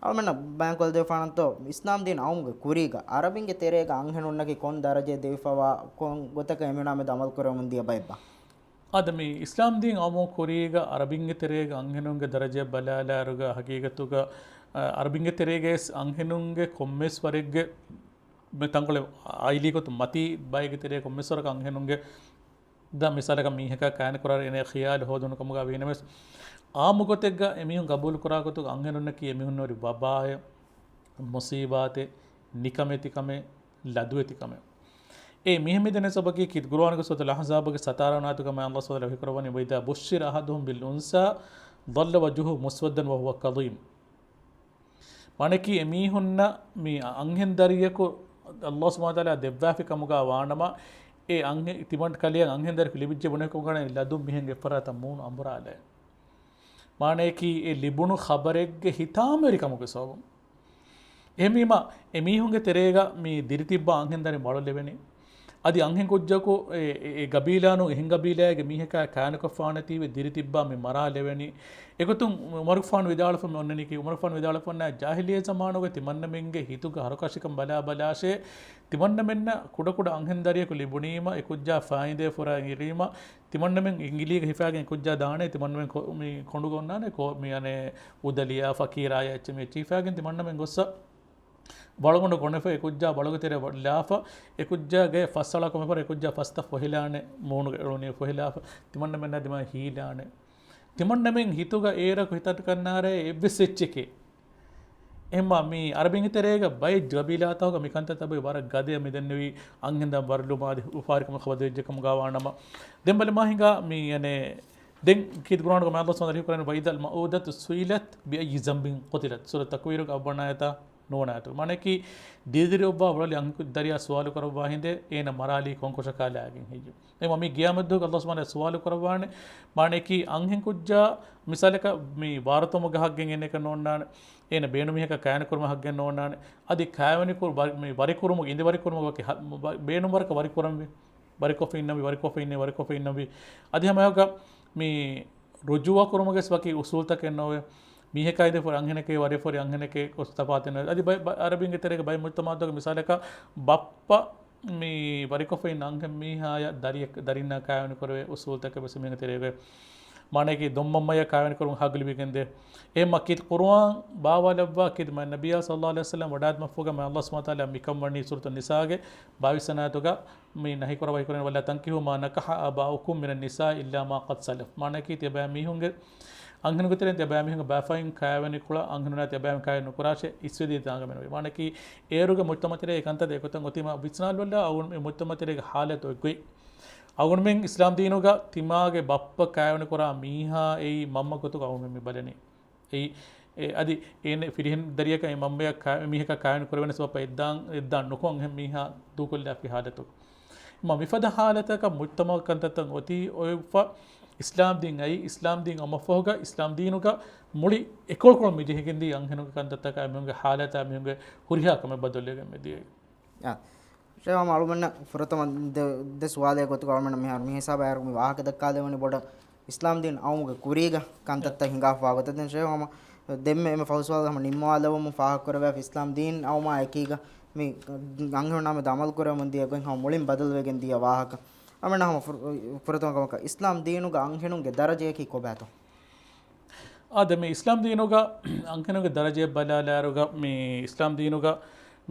އަޅުމެންނަށް ބަޔާންކޮށްދެވިފާނަންތޯ، އިސްލާމް ދީން އައުމުގެ ކުރީގަ އަރަބިންގެ ތެރޭގަ އަންހެނުންނަކީ ކޮން ދަރަޖައެއް ދެވިފަވާ، ކޮން ގޮތަކަށް އެމީހުންނާ މެދު އަމަލު ކުރެވެމުން ދިޔަ ބައެއްބާ؟ އާދެ، މި އިސްލާމް ދީން އައުމުގެ ކުރީގަ އަރަބިންގެ ތެރޭގަ އަންހެނުންގެ ދަރަޖައެއް ބަލާލާއިރުގަ ހަގީގަތުގަ، އަ، އަރަބިންގެ ތެރޭގައި ވެސް އަންހެނުންގެ ކޮންމެސް ވަރެއްގެ މި ތަންކޮޅެއް އާއިލީ ގޮތުން މަތީ ބައެއްގެ ތެރޭ ކޮންމެސް ވަރަކަށް އަންހެނުންގެ ދަ މިސާލަކަށް މީހަކާ ކާނެ ކުރާ އޭނަ ޚިޔާލު ހޯދުނު ކަމުގަ ވީނަމަވެސް، އާއްމު ގޮތެއްގަ އެމީހުން ގަބޫލު ކުރާ ގޮތުގަ އަންހެނުންނަކީ އެމީހުންނަށް ވަރި ވަބާއެއް، މުސީބާތެއް، ނިކަމެތިކަމެއް، ލަދުވެތިކަމެއް. އެ މިހެން މިދެންނެވި ސަބަބަކީ ކީރިތި ޤުރުއާނުގެ ސޫރަތުލް އަޙްޒާބުގެ ސަތާރަ ވަނަ އާޔަތުގަ މާތް ﷲ ސުބްޙާނަހޫ ވަތަޢާލާ ވަޙީ ކުރައްވަނީ، وإذا بشر أحدهم بالأنثى ظل وجهه مسودا وهو كظيم. މާނައަކީ އެމީހުންނަށް މި އަންހެން ދަރިޔަކު ﷲ ސުބްޙާނަހޫ ވަތަޢާލާ ދެއްވާފި ކަމުގަ ވާނަމަ، އެ އަންހެ-، ތިމަން ކަލެއަށް އަންހެން ދަރިޔަކު ލިބިއްޖެ ބުނެ ކޮންކަން ލަދުން މިހެން އެއްފަރާތަށް މޫނު އަނބުރާލައި. މާނައަކީ އެ ލިބުނު ޚަބަރެއްގެ ހިތާމަވެރިކަމުގެ ސަބަބުން. އެހެންވީމަ، އެމީހުންގެ ތެރޭގަ މި ދިރިތިއްބާ އަންހެން ދަރި މަޅުލެވެނީ. އަދި އަންހެން ކުއްޖަކު އެ، އެ، އެ ގަބީލާނު އެހެން ގަބީލާއެއްގެ މީހަކާ ކާނެކޮށްފާނެތީވެ ދިރިތިއްބާ މި މަރާލެވެނީ. އެގޮތުން ޢުމަރުގެފާނު ވިދާޅުވެފަ މި އޮންނަނީކީ، ޢުމަރުގެފާނު ވިދާޅުވެފަ އޮންނަ ޖާހިލިއްޔަ ޒަމާނުގެ ތިމަންނަމެންގެ ހިތުގަ ހަރުކަށިކަން ބަލާ ބަލާށޭ، ތިމަންނަމެންނަށް ކުޑަކުޑަ އަންހެން ދަރިޔަކު ލިބުނީމަ، އެކުއްޖާ ފާއިންދޭ ފުރާ އިރީމަ، ތިމަންނަމެން އިނގިލީގަ ހިފާގެން އެކުއްޖާ ދާނެ، ތިމަންނަމެން ކޮ-، މި ކޮނޑުގަ އޮންނާނެ، ކޯ-، މި އަނެއް އުދަލިއާ ފަޤީރާޔާ އެއްޗެއް މި އެއްޗެއް ހިފާގެން ތިމަންނަމެން ގޮއްސަ ވަޅުގަނޑު ގޮނެފަ އެކުއްޖާ ބަޅުގެ ތެރެ ލާފަ، އެކުއްޖާގެ ފަސްއަޅާ ކޮމެފަރ އެކުއްޖާ ފަސްތައް ފޮހިލާނެ، މޫނުގެ އެޅުނީ ފޮހިލާފަ، ތިމަންނަމެންނާ ދިމާ ހީލާނެ. ތިމަންނަމެން ހިތުގަ އޭރަކު ހިތަށްކަންނާރޭ އެއްވެސް އެއްޗެކޭ. އެހެންމާ މި އަރަބިންގެ ތެރޭގަ ބައެއް ގަބީލާތަކުގަ މި ކަންތައްތައް ބައި ވަރަށް ގަދަޔަށް މިދެންނެވީ އަންހެން ދަރި ވަރުލުމާ އަދި އުފާވެރިކަމަށް ޚަބަރު ދެއްޖެ ކަމުގަ ވާނަމަ. ދެން ބަލަމާ ހިނގާ މި އަނެއް ދެން ކީރިތި ޤުރުއާނުގަ މާތް ﷲ ސުބްޙާނަހޫ ވަތަޢާލާ ވަޙީ ކުރައްވަނީ، وإذا الموءودة سئلت بأي ذنب قتلت. ސޫރަތު ތަކުވީރުގެ އަށްވަނަ އާޔަތާ ނުވަނަ އާޔަތު. މާނައަކީ، ދިރިދިރި އޮއްވާ އުޅުއްވާ އަންހެން ދަރިޔާ ސުވާލު ކުރައްވާ ހިނދެ، އޭނަ މަރާލީ ކޮން ކުށަކާ ލާގެން ހެއްޔެވެ؟ އެމަ މި ޤިޔާމަތްދުވަހުގަ ﷲ ސުބްޙާނަހޫ ވަތަޢާލާ ސުވާލު ކުރައްވާނެ. މާނައަކީ، އަންހެން ކުއްޖާ މިސާލަކަށް މި ވާރުތަމަ ގަހަށްގެން އެނެކަ ނޯންނާނެ. އޭނަ ބޭނުމީހަކަށް ކާވެނި ކުރުމަށް ހައްގެއް ނޯންނާނެ. އަދި ކާވެނި ކުރު-، ވަރި-، މި ވަރިކުރުމުގެ، އިނދި ވަރިކުރުމުގެ ވަކި ހަ-، ވަ-، ބޭނުން ވަރަކަށް ވަރިކުރަންވީ. ވަރިކޮށްފަ އިންނަންވީ، ވަރިކޮށްފަ އިންނަންވީ، ވަރިކޮށްފަ އިންނަންވީ. އަދި ހަމައެއާއެކު މި ރުޖޫޢަ ކުރުމުގެ ވެސް ވަކި އުސޫލްތަކެއް ނޯވޭ. މީހަކާ އިނދެފުރި އަންހެނެކޭ، ވަރިފުރި އަންހެނެކޭ ގޮސް ތަފާތެއް ނޯވޭ. އަދި ބައި-، ބަ-، އަރަބިންގެ ތެރޭގެ ބައެއް މުޖްތަމަޢުތަކުގަ މިސާލަކަށް ބައްޕަ މި ވަރިކޮށްފަ އިން އަންހެން މީހާޔަށް ދަރިއަކަށް، ދަރިންނާ ކާވެނި ކުރެވޭ އުސޫލްތަކެއް ވެސް މީހުންގެ ތެރޭގައި. މާނައަކީ ދޮންމަންމަޔަށް ކާވެނި ކުރުން ހައްގު ލިބިގެންދޭ. އެހެންމަ ކީރިތި ޤުރުއާން ބާވާލައްވާ ކީރިތި މާތް ނަބިއްޔާ ޞައްލައްލާހު ޢަލައިހި ވަސައްލަމް ވަޑައިގަތުމަށްފަހުގަ މާތް ﷲ ސުބްޙާނަހޫ ވަތަޢާލާ މިކަން ވަނީ ސޫރަތު ނިސާގެ ބާވީސް ވަނަ އާޔަތުގަ މި ނަހީ ކުރައްވާ ހީކުރަނީ، ولا تنكحوا ما نكح آباؤكم من النساء إلا ما قد سلف. މާނައަކީ ތިޔަބައިމީހުންގެ އަންހެނުންގެ ތެރެއިން ތިޔަބައިމީހުންގެ ބައިފައިން ކާވެނި ކުޅަ އަންހެނުންނާ ތިޔަބައިމީހުން ކާވެނި ނުކުރާށޭ، އިސްވެދިޔަ ތާނގަ މެނުވީ. މާނައަކީ އޭރުގެ މުޖްތަމަޢު ތެރޭ އެ ކަންތައް އެގޮތަށް އޮތީމަ ވިސްނާލުވާލާ އަޅުގަނޑު މި މުޖްތަމަޢު ތެރޭގެ ހާލަތު އޮތްގޮތް. އަޅުގަނޑުމެން އިސްލާމް ދީނުގަ ތިމާގެ ބައްޕަ ކާވެނި ކުރާ މީހާ އެއީ މަންމަ ގޮތުގަ އަޅުގަނޑުމެން މި ބަލަނީ. އެއީ، އެ، އަދި އޭނަ ފިރިހެން ދަރިޔަކަށް އެ މަންމަޔަށް ކާ-، މީހަކާ ކާވެނި ކުރެވޭނެ ސަބަބަށް އެއްދާން، އެއްދާން ނުކޮށް އެހެން މީހާ ދޫކޮށްލާފި ހާލަތު. މަ މިފަދަ ހާލަތަކަށް މުޖްތަމަޢު ކަންތައްތައް އޮތީ އޮތްފަ އިސްލާމް ދީން އައީ، އިސްލާމް ދީން އައުމަށްފަހުގަ އިސްލާމް ދީނުގަ މުޅި އެކޮޅުކޮޅުން މި ޖެހިގެންދީ އަންހެނުންގެ ކަންތައްތަކާ މީހުންގެ ހާލަތާ މީހުންގެ ހުރިހާ ކަމެއް ބަދަލުވެގެން މި ދިޔައީ. އާ. ޝޭޚް ހަމަ އަޅުމެންނަށް ފުރަތަމަ ދެ، ދެ ސުވާލެއް ގޮތުގަ އަޅުމެންނަށް މިހާރު މި ހިސާބަށް އައިރު މި ވާހަކަ ދައްކާލެވުނީ ބޮޑަށް އިސްލާމް ދީން އައުމުގެ ކުރީގަ ކަންތައްތައް ހިނގާފަވާ ގޮތަށް. ދެން ޝޭޚް ހަމަ ދެންމެ އެންމެ ފަހު ސުވާލު ހަމަ ނިންމަވާލެވުމުން ފާހަގަކުރެވޭ އިސްލާމް ދީން އައުމާ އެކީގަ މި އަންހެނުންނާ މެދު އަމަލު ކުރެވެމުން ދިޔަ ގޮތް ހަމަ މުޅިން ބަދަލުވެގެން ދިޔަ ވާހަކަ. އަޅުމެންނަށް ހަމަ ފުރ-، ފުރަތަމަ ކަމަކަށް އިސްލާމް ދީނުގަ އަންހެނުންގެ ދަރަޖަޔަކީ ކޮބާތޯ؟ އާދެ، މި އިސްލާމް ދީނުގަ އަންހެނުންގެ ދަރަޖައެއް ބަލާލާއިރުގަ، މި އިސްލާމް ދީނުގަ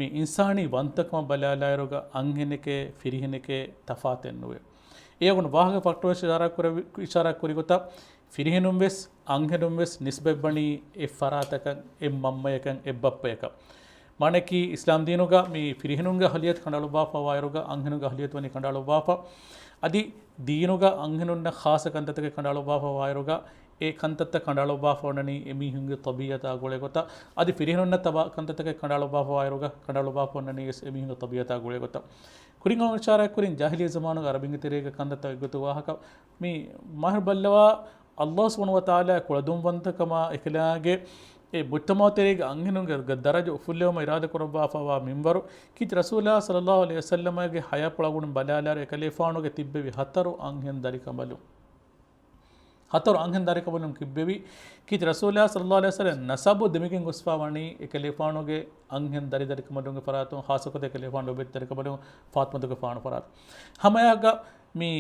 މި އިންސާނީ ވަންތަކަމަށް ބަލާލާއިރުގަ އަންހެނެކޭ ފިރިހެނެކޭ ތަފާތެއް ނުވޭ. އެ އަގުން ވާހަކަ ފަކްޓުވެސް އިޝާރާ ކުރެވި، އިޝާރާ ކުރި ގޮތަށް ފިރިހެނުން ވެސް އަންހެނުން ވެސް ނިސްބަތްވަނީ އެއް ފަރާތަކަށް، އެއް މަންމަޔަކަށް، އެއް ބައްޕަޔަކަށް. މާނައަކީ އިސްލާމް ދީނުގަ މި ފިރިހެނުންގެ އަހްލިއްޔަތު ކަނޑައަޅުއްވާފަ ވާއިރުގަ އަންހެނުންގެ އަހްލިއްޔަތު ވަނީ ކަނޑައަޅުއްވާފަ. އަދި ދީނުގަ އަންހެނުންނަށް ޚާއްޞަ ކަންތައްތަކެއް ކަނޑައަޅުއްވާފަ ވާއިރުގަ އެ ކަންތައްތައް ކަނޑައަޅުއްވާފަ އޮންނަނީ އެމީހުންގެ ޠަބީޢަތާ ގުޅޭގޮތަށް. އަދި ފިރިހެނުންނަށް ތަބާ ކަންތައްތަކެއް ކަނޑައަޅުއްވާފަ ވާއިރުގަ ކަނޑައަޅުއްވާފަ އޮންނަނީ ވެސް އެމީހުންގެ ޠަބީޢަތާ ގުޅޭގޮތަށް. ކުރިން އަޅުގަނޑު އިޝާރާތް ކުރިން ޖާހިލިއްޔަ ޒަމާނުގެ ޢަރަބިންގެ ތެރޭގަ ކަންތައްތައް އެއްގޮތުގަ ވާހަކަ މި މާހިރު ބައްލަވާ، ﷲ ސުބްޙާނަހޫ ވަތަޢާލާ ކުޅަދުންވަންތަކަމާ އެކަލާނގެ އެ މުޖްތަމަޢު ތެރޭގެ އަންހެނުންގެ ދަރަޖަ އުފުއްލެވުމަށް އިރާދަ ކުރައްވާފަވާ މިންވަރު ކީރިތި ރަސޫލާ ޞައްލައްލާހު ޢަލައިހި ވަސައްލަމަގެ ޙަޔާތްޕުޅު އަޅުގަނޑު ބަލާލާއިރު އެކަލޭފާނުގެ ތިއްބެވި ހަތަރު އަންހެން ދަރިކަނބަލުން. ހަތަރު އަންހެން ދަރިކަނބަލުން ތިއްބެވި ކީރިތި ރަސޫލާ ޞައްލައްލާހު ޢަލައިހި ވަސައްލަމަ ނަސަބު ދެމިގެން ގޮސްފަ ވަނީ އެކަލޭފާނުގެ އަންހެން ދަރި ދަރިކަނބަލުންގެ ފަރާތުން، ޚާއްޞަކޮށް އެކަލޭފާނުގެ ލޮބުވެތި ދަރިކަނބަލުން ފާޠިމަތުގެފާނު ފަރާތުން. ހަމައެއާއެކުގަ މި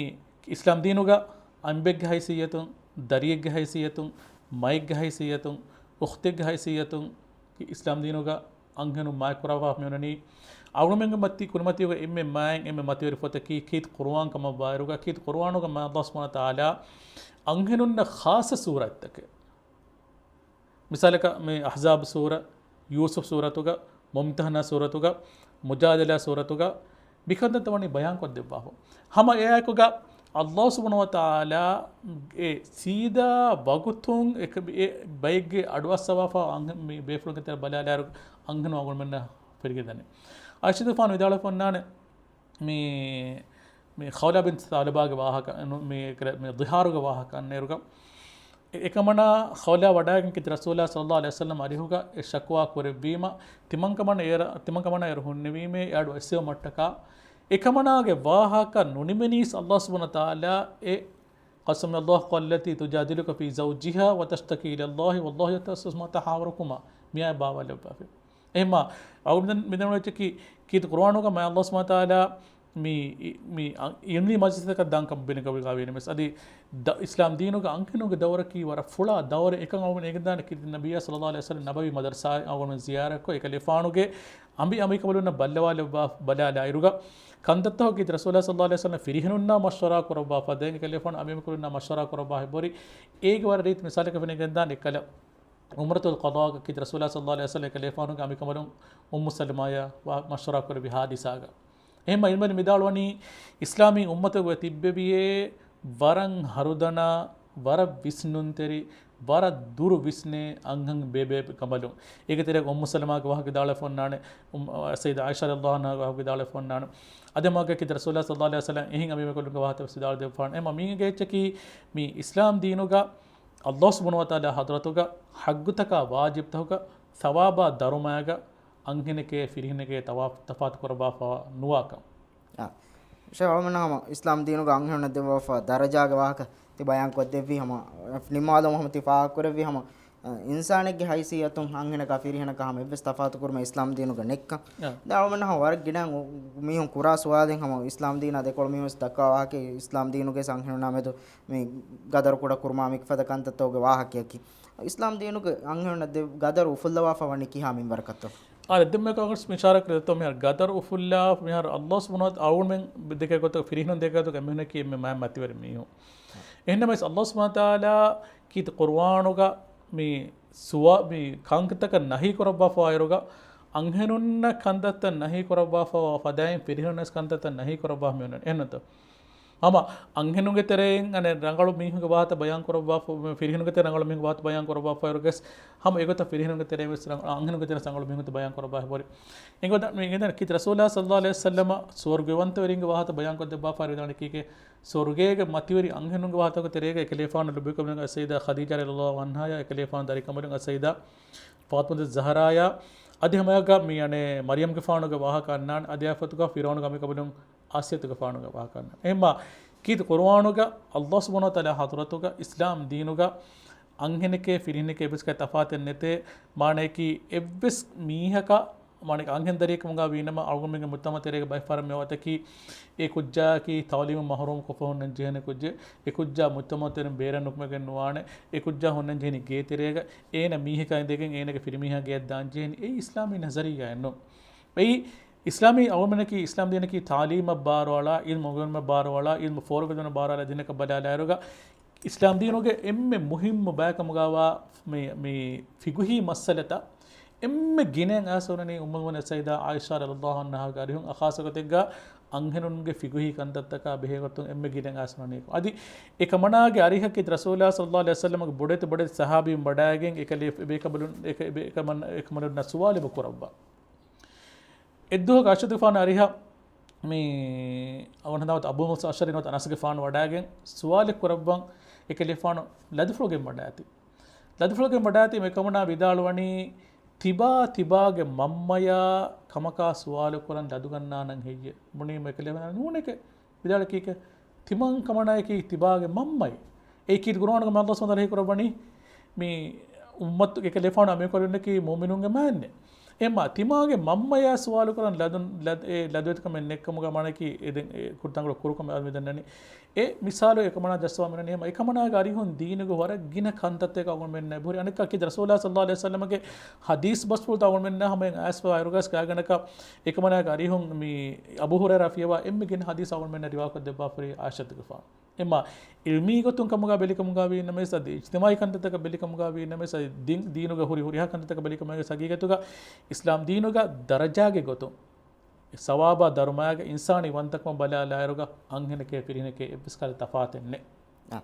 އިސްލާމް ދީނުގަ އަނބެއްގެ ހައިސިއްޔަތުން، ދަރިއެއްގެ ހައިސިއްޔަތުން، މައެއްގެ ހައިސިއްޔަތުން، އުޚްތެއްގެ ހައިސިއްޔަތުން އިސްލާމް ދީނުގަ އަންހެނުން މާތްކުރާފަ މިއޮންނަނީ. އަޅުގަނޑުމެންގެ މަތި، ކުރިމަތީގަ އެންމެ މާތް، އެންމެ މަތިވެރި ފޮތަކީ ކީރިތި ޤުރުއާން ކަމަށްވާއިރުގަ، ކީރިތި ޤުރުއާނުގަ މާތް ﷲ ސުބްޙާނަހޫ ވަތަޢާލާ އަންހެނުންނަށް ޚާއްޞަ ސޫރަތްތަކެއް، މިސާލަކަށް މި އަޙްޒާބު ސޫރަ، ޔޫސުފް ސޫރަތުގަ، މުމްތަޙަނާ ސޫރަތުގަ، މުޖާދަލާ ސޫރަތުގަ، މިކަންތައްތައް ވަނީ ބަޔާންކޮށްދެއްވާފަ. ހަމަ އެއާއެކުގަ ﷲ ސުބްޙާނަހޫ ވަތަޢާލާ އެ ސީދާ ވަގުތުން އެ، އެ ބައެއްގެ އަޑު އައްސަވާފަ އަންހެ-، މި ބޭފުޅުންގެ ތެރެ ބަލާލާއިރު އަންހެނުން އަޅުގަނޑުމެންނަށް ފެރިގެންދަނީ. ޢާއިޝަތުގެފާނު ވިދާޅުވެފަ އޮންނާނެ މި، މި ޚައުލާ ބިންތު ޘަޢުލަބާގެ ވާހަކަ، ނު-، މި ކެރެ-، މި ޟިހާރުގެ ވާހަކަ އަންނައިރުގަ އެ-، އެކަމަނާ ޚައުލާ ވަޑައިގެން ކީރިތި ރަސޫލާ ޞައްލައްލާހު ޢަލައިހި ވަސައްލަމަ އަރިހުގަ އެ ޝަކުވާ ކުރެއްވީމަ، ތިމަންކަމަނާ އޭރަ-، ތިމަންކަމަނާ އޭރު ހުންނެވީމޭ އެ އަޑު އައްސެވުމަށްޓަކާ، އެކަމަނާގެ ވާހަކަ ނުނިމެނީސް ﷲ ސުބްޙާނަހޫ ވަތަޢާލާ އެ قد سمع الله قول التي تجادلك في زوجها وتشتكي إلى الله والله يسمع تحاوركما މިއާ ބާވާލެއްވާފި. އެހެންމާ، އަޅުގަނޑު މިދެންނެވި ކީ-، ކީރިތި ޤުރުއާނުގަ މާތް ﷲ ސުބްޙާނަހޫ ވަތަޢާލާ މި، މި އިލްމީ މަޖިލިސްތަކަށް ދާން ކަމަށް ބިނެގަވިގާވޭނެ މެސް. އަދި ދަ-، އިސްލާމް ދީނުގަ އަންހެނުންގެ ދައުރަކީ ވަރަށް ފުޅާ ދައުރެއް. އެކަން އަޅުގަނޑު އެނގިދާނެ ކީރިތި ނަބިއްޔާ ޞައްލައްލާހު ޢަލައިހި ވަސައްލަމް ނަބަވީ މަދަރުސާއިން އަޅުގަނޑު ޒިޔާރަތްކޮށް، އެކަލޭފާނުގެ އަނބި އަނބިކަނބަލުންނަށް ބައްލަވާލެއްވާ ބަލާލާއިރުގަ، ކަންތައްތަކަކީ ރަސޫލާ ޞައްލައްލާހު ޢަލައިހި ވަސައްލަމް ފިރިހެނުންނާ މަޝްވަރާ ކުރައްވާފަ ދެން އެކަލޭފާނު އަނބި އަނބިކަނބަލުންނާ މަޝްވަރާ ކުރައްވާ ހިތްވަރު އޭގެ ވަރަށް ރީތި މިސާލަކަށް ފެނިގެންދާނެ އެއްކަލަ ޢުމްރަތުލް ޤަޟާގަ ކީރިތި ރަސޫލާ ޞައްލައްލާހު ޢަލައިހި ވަސައްލަމް އެކަލޭފާނުގެ އަނބިކަނބަލުން އުއްމު ސަލަމާޔާ ވާ މަޝްވަރާ ކުރެއްވި ޙާދިސާގަ. އެހެންމަ ޢިލްމުވެރިން ވިދާޅުވަނީ، އިސްލާމީ އުއްމަތުގަ ތިއްބެވިޔޭ ވަރަށް ހަރުދަނާ، ވަރަށް ވިސްނުންތެރި، ވަރަށް ދުރު ވިސްނޭ އަންހެން ބޭބޭ ކަނބަލުން. އޭގެ ތެރޭގަ އުއްމު ސަލަމާގެ ވާހަކަ ވިދާޅުވެފަ އޮންނާނެ، އުއް-، ސައްޔިދާ ޢާއިޝާ ރަޟިޔަﷲ ޢަންހާގެ ވާހަކަ ވިދާޅުވެފަ އޮންނާނެ. އަދި މާގެ ކީރިތި ރަސޫލާ ޞައްލައްލާހު ޢަލައިހި ވަސައްލަމް އެހެން އަނބި އަނބިކަނބަލުންގެ ވާހަކަ ވެސް ވިދާޅު ދެއްވާނެ. އެހެންމަ މީގެ އެއްޗަކީ މި އިސްލާމް ދީނުގަ ﷲ ސުބްޙާނަހޫ ވަތަޢާލާ ޙަޟްރަތުގަ ޙައްޤުތަކާ ވާޖިބްތަކުގަ ޘަވާބާ ދަރުމަޔަކަށް އަންހެނެކޭ ފިރިހެނެކޭ ތަވާ-، ތަފާތު ކުރައްވާފަ ނުވާކަން. އާ. ޝޭޚް އަޅުމެން ހަމަ އިސްލާމް ދީނުގަ އަންހެނުންނަށް ދެއްވާފަ ދަރަޖާގެ ވާހަކަ ތި ބަޔާން ކޮށްދެއްވީ ހަމަ ނިންމާލުމަށް ހަމަ ތި ފާހަގަ ކުރެއްވީ ހަމަ، އަ، އިންސާނެއްގެ ހައިސިއްޔަތުން އަންހެނަކާ ފިރިހެނަކާ ހަމަ އެއްވެސް ތަފާތު ކުރުމެއް އިސްލާމް ދީނުގަ ނެއްކަން. އާ. ދެން އަޅުމެން ހަމަ ވަރަށް ގިނަ މީހުން ކުރާ ސުވާލެއް ހަމަ އިސްލާމް ދީނާ ދެކޮޅު މީހުން ވެސް ދައްކާ ވާހަކަ އިސްލާމް ދީނުގެ އަންހެނުންނާ މެދު މި ގަދަރު ކުޑަ ކުރުމާ މިފަދަ ކަންތައްތަކުގެ ވާހަކަޔަކީ. އިސްލާމް ދީނުގެ އަންހެނުންނަށް ދެ ގަދަރު އުފުއްލަވާފަ ވަނީ ކިހާ މިންވަރަކަށްތޯ؟ އާ، ދެންމެ ކޮންގްރެސް މި އިޝާރާ ކުރި ދެއްތޯ މިހާރު ގަދަރު އުފުއްލާ މިހާރު ﷲ ސުބްޙާނަހޫ ވަތަޢާލާ އަޅުގަނޑުމެން ދެކޭ ގޮތަށް ފިރިހެނުން ދެކޭ ގޮތަށް އެމީހުނަކީ އެންމެ މާތް މަތިވެރި މީހުން. އެހެންނަމަވެސް ﷲ ސުބްޙާނަހޫ ވަތަޢާލާ ކީރިތި ޤުރުއާނުގަ މި ސުވާ-، މި ކަންތަކަށް ނަހީ ކުރައްވާފަވާއިރުގަ އަންހެނުންނަށް ކަންތައްތައް ނަހީ ކުރައްވާފަވާ ފަދައިން ފިރިހެނުންނަށް ކަންތައްތައް ނަހީ ކުރައްވާ މިއޮންނަނީ. އެހެންނުތޯ؟ ހަމަ އަންހެނުންގެ ތެރެއިން އަނެއް ރަނގަޅު މީހުންގެ ވާހަކަ ބަޔާން ކުރައްވާފަ، ފިރިހެނުންގެ ތެރެއިން ރަނގަޅު މީހުންގެ ވާހަކަ ބަޔާން ކުރައްވާފައިރުގެސް ހަމަ އެގޮތަށް ފިރިހެނުންގެ ތެރެއިން ވެސް ރަނގަޅު، އަންހެނުންގެ ތެރެއިން ރަނގަޅު މީހުން ބަޔާން ކުރައްވާފައިރު. އެގޮތަށް މި ގެންދަނީ ކީރިތި ރަސޫލާ ޞައްލައްލާހު ޢަލައިހި ވަސައްލަމަ ސުވަރުގެވަންތަވެރިންގެ ވާހަކަ ބަޔާން ކޮށްދެއްވާފައިރު ދާނެ ކީކޭ؟ ސުވަރުގޭގެ މަތިވެރި އަންހެނުންގެ ވާހަކަ ތެރޭގަ އެކަލޭފާނު ލޮބުވެތި ކަނބަލުން އައްސައްޔިދާ ޚަދީޖާ ރަޟިޔަﷲ ޢަންހާޔާ، އެކަލޭފާނު ދަރިކަނބަލުން އައްސައްޔިދާ ފާޠިމަތު ޒަހްރާޔާ، އަދި ހަމައެއާއެކު މި އަނެއް މަރްޔަމްގެފާނުގެ ވާހަކަ އަންނާނެ، އަދި އާފަތުގަ ފިރުޢައުނުގެ އަނބިކަނބަލުން އާސިޔަތުގެފާނުގެ ވާހަކަ އަންނާނެ. އެހެންމާ ކީރިތި ޤުރުއާނުގަ ﷲ ސުބްޙާނަހޫ ވަތަޢާލާ ޙަޟްރަތުގަ އިސްލާމް ދީނުގަ އަންހެނެކޭ ފިރިހެނެކޭ އެއްވެސް ތަފާތެއް ނެތޭ. މާނަޔަކީ އެއްވެސް މީހަކަށް މާނަ އަންހެން ދަރިއެއް ކަމުގަ ވީނަމަ، އަޅުގަނޑުމެންގެ މުޖްތަމަޢު ތެރޭގަ ބައެއް ފަހަރަށް މި ވާތަކީ، އެ ކުއްޖާއަކީ ތަޢުލީމު މަޙްރޫމް ކޮށްފަ ހުންނަން ޖެހޭނެ ކުއްޖެއް، އެ ކުއްޖާ މުޖްތަމަޢު ތެރެއިން ބޭރަށް ނުކުމެގެން ނުވާނެ، އެ ކުއްޖާ ހުންނަން ޖެހެނީ ގޭތެރޭގަ، އޭނަ މީހަކާ އިނދެގެން އޭނަގެ ފިރިމީހާ ގެޔަށް ދާން ޖެހެނީ. އެއީ އިސްލާމީ ނަޒަރިއްޔާއެއް ނޫން. އެއީ، އިސްލާމީ އަޅުމެންނަކީ، އިސްލާމް ދީނަކީ ތާލީމަށް ބާރުއަޅާ، އިލްމު އުނގެނުމަށް ބާރުއަޅާ، އިލްމު ފޯރުކޮށްދިނުމަށް ބާރުއަޅާ ދީނަކަށް ބަލާލާއިރުގަ، އިސްލާމް ދީނުގެ އެންމެ މުހިއްމު ބަޔަކަމުގަވާ މި، މި ފިގުހީ މައްސަލަތައް އެންމެ ގިނައިން އައިސް އުޅެނީ އުއްމުލް މުއުމިނީން ސައްޔިދާ އާއިޝާ ރަޟިޔަﷲ ޢަންހާގެ އަރިހުން، އަ، ޚާއްޞަގޮތެއްގަ އަންހެނުންގެ ފިގުހީ ކަންތައްތަކާ ބެހޭގޮތުން އެންމެ ގިނައިން އައިސް އުޅެނީ. އަދި އެކަމަނާގެ އަރިހަކީ ރަސޫލާ ޞައްލަﷲ ޢަލައިހި ވަސައްލަމަގެ ބޮޑެތި ބޮޑެތި ޞަޙާބީން ވަޑައިގެން އެކަލޭ، އެބޭކަމަލުން، އެކަ، އެބޭކަމަން، އެކަމަލުންނަށް ސުވާލެއް ކުރައްވާ. އެއްދުވަހަކު އާއިޝަތުގެފާނު އަރިހަށް މި އަވަން ހަނދާން ވަތަ އަބޫ މޫސާ އަޝްޢަރީ ނުވަތަ އަނަސްގެފާނު ވަޑައިގެން ސުވާލެއް ކުރައްވަން އެކަލޭފާނު ލަދުފުޅުގެން ވަޑައިގަތީ. ލަދުފުޅުގެން ވަޑައިގަތީމަ އެކަމަނާ ވިދާޅުވަނީ، ތިބާ ތިބާގެ މަންމަޔާ ކަމަކާ ސުވާލު ކުރަން ލަދުގަންނާނަން ހެއްޔޭ؟ ބުނީމަ އެކަލޭފާނު ނޫނެކޭ. ވިދާޅުވީ ކީކޭ؟ ތިމާ ކަމަނާއަކީ ތިބާގެ މަންމައެއް. އެއީ ކީރިތި ޤުރުއާނުގަ މި ﷲ ސުބްޙާނަހޫ ވަތަޢާލާ ވަޙީ ކުރައްވަނީ، މި އުއްމަތު އެކަލޭފާނު އަމިއްލަ މީހުންނަކީ މުއުމިނުންގެ މާތްނޭ. އެމާ ތިމާގެ މަންމަޔާ ސުވާލު ކުރަން ލަދުން، ލަދު، އެ ލަދުވެތިކަމެއް ނެތްކަމުގަ މާނައަކީ އެ ދެން އެ ކުރިތަންކޮޅު ކުރުކަމެއް އަދި މި ދަންނަނީ. އެ މިސާލު އެކަމަނާ ޖައްސަވާ މިނަނީ ހަމަ އެކަމަނާގެ އަރިހުން ދީނުގެ ވަރަށް ގިނަ ކަންތައްތަކަށް އަޅުގަނޑުމެންނަށް އެބަހުރި. އަނެއްކާ ކީރިތި ރަސޫލާ ޞައްލަﷲ ޢަލައިހި ވަސައްލަމަގެ ޙަދީޘް ބަސްފުޅުތައް އަޅުގަނޑުމެންނަށް ހަމަ އައިސްފަވާ އިރުގަސް ގާތްގަނޑަކަށް އެކަމަނާގެ އަރިހުން މި އަބޫ ހުރައިރާ ފިޔަވާ އެންމެ ގިނަ ޙަދީޘް އަޅުގަނޑުމެންނަށް ރިވާކޮށްދެއްވާ ފުރި ޢާއިޝަތުގެފާނު. އެމާ ޢިލްމީ ގޮތުން ކަމުގަ ބެލިކަމުގަ ވީ ނަމަވެސް، އަދި އިޖްތިމާޢީ ކަންތައްތަކަށް ބެލިކަމުގަ ވީ ނަމަވެސް، އަދި ދީން، ދީނުގަ ހުރި ހުރިހާ ކަންތައްތަކަށް ބެލިކަމުގަ ވެސް ހަގީގަތުގަ އިސްލާމް ދީނުގަ ދަރަޖާގެ ގޮތުން ސަވާބާ ދަރުމަޔާގެ އިންސާނީ ވަންތަކަމަށް ބަލާލާއިރުގަ އަންހެނެކޭ ފިރިހެނެކޭ އެއްވެސް ކަހަލަ ތަފާތެއް ނެތް. އާ.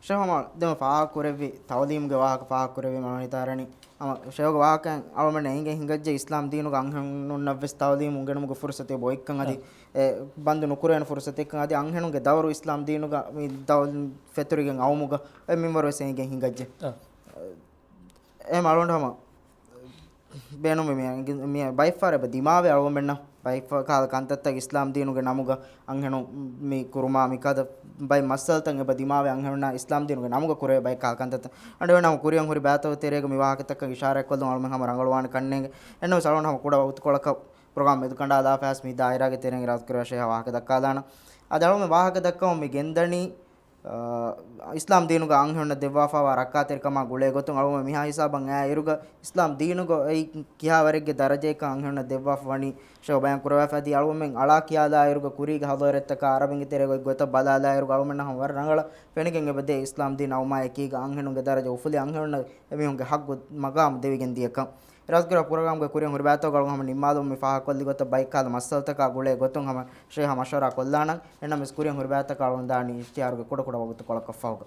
ޝޭޚް ހަމަ ދެން ފާހަގަކުރެއްވި ތަޢުލީމުގެ ވާހަކަ ފާހަގަކުރެއްވީމަ އަޅުގަނޑު ހިތަށް އަރަނީ، ހަމަ ޝޭޚްގެ ވާހަކައިން އަޅުގަނޑުމެންނަށް އެނގެން ހިނގައްޖެ އިސްލާމް ދީނުގަ އަންހެނުންނަށްވެސް ތަޢުލީމު އުނގެނުމުގެ ފުރުޞަތެއް އެބައޮތްކަން އަދި، އާ. އެ ބަންދު ނުކުރެވޭނެ ފުރުޞަތެއްކަން އަދި އަންހެނުންގެ ދައުރު އިސްލާމް ދީނުގަ މި ދައު، ފެތުރިގެން އައުމުގަ އެ މިންވަރު ވެސް އެނގެން ހިނގައްޖެ. އާ. އެހެން އަޅުގަނޑު ހަމަ ބޭނުންވި މި، މި ބައެއްފަހަރު އެބަ ދިމާވޭ އަޅުގަނޑުމެންނަށް ބައެއްފަ، ކަހަލަ ކަންތައްތައް އިސްލާމް ދީނުގެ ނަމުގަ އަންހެނުން މި ކުރުމާ މި ކަހަލަ ބައެއް މައްސަލަތައް އެބަ ދިމާވޭ އަންހެނުންނާ އިސްލާމް ދީނުގެ ނަމުގަ ކުރެވޭ ބައެއް ކަހަލަ ކަންތައްތައް. އަންހެނުން ހަމަ ކުރިއަށް ހުރި ބައިތަކުގެ ތެރޭގަ މި ވާހަކަތައް އިޝާރާތްކޮށްލުން އަޅުގަނޑު ހަމަ ރަނގަޅުވާނެ ކަންނޭނގެ. އެހެންނަމަވެސް އަޅުގަނޑު ހަމަ ކުޑަ ވަގުތުކޮޅަކަށް ޕްރޮގްރާމް މެދުކަނޑާލާފަވެސް މި ދާއިރާގެ ތެރެއިން އިރާދަކުރެއްވިޔާ ޝޭޚާ ވާހަކަ ދައްކާލާނަން. އަދި އަޅުގަނޑު ވާހަކަ ދައްކަމުން މި ގެންދަނީ އާ، އިސްލާމް ދީނުގަ އަންހެނުންނަށް ދެއްވާފައިވާ ރައްކާތެރިކަމާ ގުޅޭ ގޮތުން އަޅުގަނޑު މިހާ ހިސާބަށް އައި އިރުގަ އިސްލާމް ދީނުގަ އެއީ ކިހާ ވަރެއްގެ ދަރަޖައެއްކަން އަންހެނުންނަށް ދެއްވާފަ ވަނީ ޝޭޚް ބަޔާން ކުރައްވާފަ އަދި އަޅުގަނޑުމެން އަޅާ ކިޔާލާ އިރުގަ ކުރީގެ ހަޟާރަތްތަކާ އަރަބިންގެ ތެރޭގަ އޮތް ގޮތަށް ބަލާލާ އިރުގަ އަޅުގަނޑަށް ހަމަ ވަރަށް ރަނގަޅަށް ފެނިގެން އެބަދޭ އިސްލާމް ދީން އައުމާ އެކީގަ އަންހެނުންގެ ދަރަޖަ އުފުލި އަންހެނުންނަށް އެމީހުންގެ ހައްގު މަގާމު ދެވިގެން ދިޔަކަން. އިރާދަކުރާ ޕްރޮގްރާމްގެ ކުރިން ހުރި ބައިތަކުގަ އަޅުގަނޑު ހަމަ ނިންމާލުމުން މި ފާހަގަކޮށްލި ގޮތަށް ބައެއް ކަހަލަ މައްސަލަތަކާ ގުޅޭ ގޮތުން ހަމަ ޝޭޚް މަޝްވަރާ ކޮށްލާނަން. އެހެންނަމަވެސް ކުރިން ހުރި ބައިތަކަށް އަޅުގަނޑު ދާނީ އިޝްތިހާރުގެ ކުޑަކުޑަ ވަގުތުކޮޅަކަށްފަހުގަ.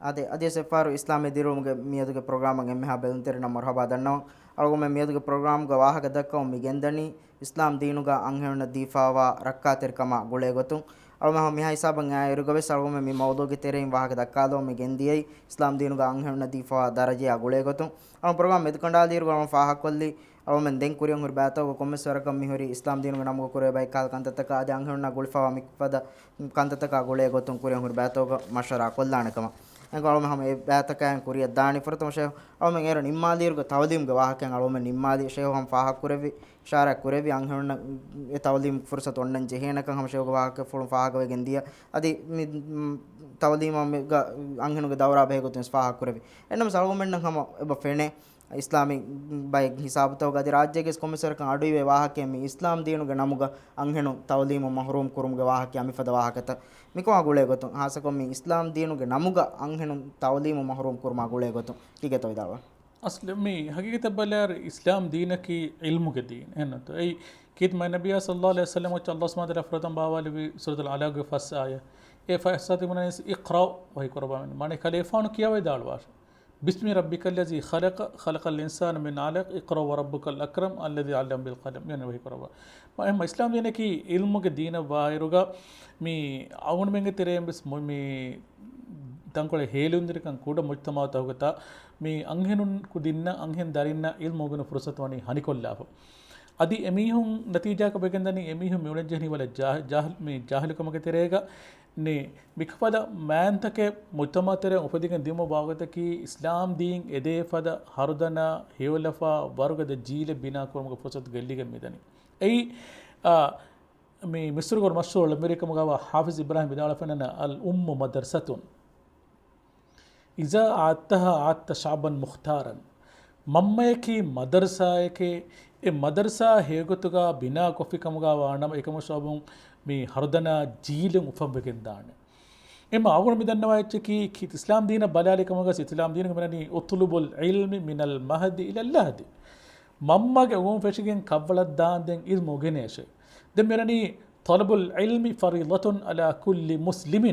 އާދެ، އަދިވެސް އެއްފަހަރު އިސްލާމީ ދިރިއުޅުމުގެ މިއަދުގެ ޕްރޮގްރާމަށް އެންމެހާ ބެލުންތެރިންނަށް މަރުޙަބާ ދަންނަވަން. އަޅުގަނޑުމެން މިއަދުގެ ޕްރޮގްރާމްގަ ވާހަކަ ދައްކަމުން މި ގެންދަނީ އިސްލާމް ދީނުގަ އަންހެނުންނަށް ދީފައިވާ ރައްކާތެރިކަމާ ގުޅޭ ގޮތުން. އަޅުގަނޑު މިހާ ހިސާބަށް އައި އިރުގަވެސް އަޅުގަނޑުމެން މި މައުޟޫގެ ތެރެއިން ވާހަކަ ދައްކާލަމުން މި ގެންދިޔައީ އިސްލާމް ދީނުގަ އަންހެނުންނަށް ދީފައިވާ ދަރަޖަޔާ ގުޅޭ ގޮތުން. އަޅުގަނޑު ޕްރޮގްރާމް މެދުކަނޑާލިއިރު އަޅުގަނޑު ފާހަގަކޮށްލީ، އަޅުގަނޑުމެން ދެން ކުރިއަށް ހުރި ބައިތަކުގަ ކޮންމެސް ވަރަކަށް މިހުރީ އިސްލާމް ދީނުގެ ނަމުގަ ކުރެވޭ ބައެއް ކަހަލަ ކަންތައްތަކާ އަދި އަންހެނުންނާ ގުޅިފައިވާ މިފަދަ ކަންތައްތަކާ ގުޅޭ ގޮތުން ކުރިއަށް ހުރި ބައިތަކުގަ މަޝްވަރާ ކޮށްލާނެ ކަމަށް. އެނގޭ އަޅުގަނޑު ހަމަ އެ ބައިތަކާއިން ކުރިއަށް ދާނީ. ފުރަތަމަ ޝޭޚް އަޅުގަނޑުމެން އޭރު ނިންމާލިއިރުގަ ތަޢުލީމުގެ ވާހަކައިން އަޅުގަނޑުމެން ނިންމާލީ. ޝޭޚް ހަމަ ފާހަގަ ކުރެއްވި، އިޝާރާތް ކުރެއްވި އަންހެނުންނަށް އެ ތަޢުލީމު ފުރުޞަތު އޮންނަން ޖެހޭނެކަން ހަމަ ޝޭޚްގެ ވާހަކަފުޅުން ފާހަގަވެގެން ދިޔަ. އަދި މި، މް، ތަޢުލީމާ މެ، ގަ، އަންހެނުންގެ ދައުރާ ބެހޭ ގޮތުން ވެސް ފާހަގަ ކުރެއްވި. އެންނަމަސް އަޅުގަނޑުމެންނަށް ހަމަ އެބަ ފެނޭ އިސްލާމީ ބައެއް ހިސާބުތަކުގަ އަދި ރާއްޖޭގެ ކޮންމެސް ވަރަކަށް އަޑުއިވޭ ވާހަކައެއް މި އިސްލާމް ދީނުގެ ނަމުގަ އަންހެނުން ތަޢުލީމު މަޙްރޫމް ކުރުމުގެ ވާހަކަ މިފަދަ ވާހަކަތައް. މިކަމާ ގުޅޭ ގޮތުން ހާއްސަކޮށް މި އިސްލާމް ދީނުގެ ނަމުގަ އަންހެނުން ތަޢުލީމު މަޙްރޫމް ކުރުމާ ގުޅޭ ގޮތުން ކީކޭތޯ ވިދާޅުވާ؟ އަސްލު މި ހަގީގަތަށް ބަލާއިރު އިސްލާމް ދީނަކީ ޢިލްމުގެ ދީން. އެހެންނުތޯ؟ އެއީ ކީރިތި މާތް ނަބިއްޔާ ޞައްލަﷲު ޢަލައިހި ވަސައްލަމަ ވެއްޗަށް ﷲ ސުބްޙާނަހޫ ވަތަޢާލާ ފުރަތަމަ ބާވާލެއްވި ސޫރަތުލް އަޢުލާގެ ފަސް އާޔަތް. އެ ފަސް އާޔަތް ތިބުނަނީ އިޤްރައު ވަޙީ ކުރައްވާ މި. މާނަ ކަލޭފާނު ކިޔަވައިދާޅުވާށޭ. بسم ربك الذي خلق، خلق الإنسان من علق، اقرأ وربك الأكرم الذي علم بالقلم. މިއޮންނަ ވަޙީ ކުރައްވާ. މަ، އެހެން އިސްލާމް ދީނަކީ ޢިލްމުގެ ދީނަށް ވާއިރުގަ މި އަޅުގަނޑުމެންގެ ތެރެއިން ވެސް މު، މި ތަންކޮޅެއް ހޭލުންދިރިކަން ކުޑަ މުޖްތަމަޢުތަކުގަ މި އަންހެނުން ކުދިންނަށް، އަންހެން ދަރިންނަށް ޢިލްމު އުނގެނު ފުރުޞަތު ވަނީ ހަނިކޮށްލާފަ. އަދި އެމީހުން ނަތީޖާއަކަށް ވެގެންދަނީ އެމީހުން މި އުޅެންޖެހެނީ ވަރަށް ޖާ، ޖާހިލު، މި ޖާހިލުކަމުގެ ތެރޭގަ ނީ، މިކަފަދަ މާތް ތަކެއް މުޖްތަމަޢު ތެރެއިން އުފެދިގެން ދިއުމު ބާވަތަކީ އިސްލާމް ދީން އެދޭ ފަދަ ހަރުދަނާ ހެޔޮލަފާ ވަރުގަދަ ޖީލެއް ބިނާ ކުރުމުގެ ފުރުޞަތު ގެއްލިގެން މިދަނީ. އެއީ، އާ، މި މިޞްރުގަ މަޝްހޫރު އުޅެންވެރިކަމުގަވާ ޙާފިޒް އިބްރާހީމް ވިދާޅުވެފައިންނަ، الأم مدرسة. އިޒާ އާއްތަހާ އާއްތަ ޝަޢްބަން މުޚްތާރަން. މަންމަޔަކީ މަދަރުސާއެކޭ، އެ މަދަރުސާ ހެޔޮގޮތުގަ ބިނާކޮށްފި ކަމުގަ ވާނަމަ، އެކަމަށް ޝަޢްބުން މި ހަރުދަނާ ޖީލުން އުފަންވެގެންދާނެ. އެމަ އަޅުގަނޑު މި ދަންނަވާ އެއްޗަކީ، ކި-، އިސްލާމް ދީނަށް ބަލާލި ކަމުގަ އިސްލާމް ދީނުގަ މިނަނީ، "اطلبوا العلم من المهد إلى اللحد." މަންމަގެ އުޅުން ފެށިގެން ކަށްވަޅަށް ދާންދެން އިލްމު އުގެނޭށޭ. ދެން މިރަނީ، "طلب العلم فريضة على كل مسلم."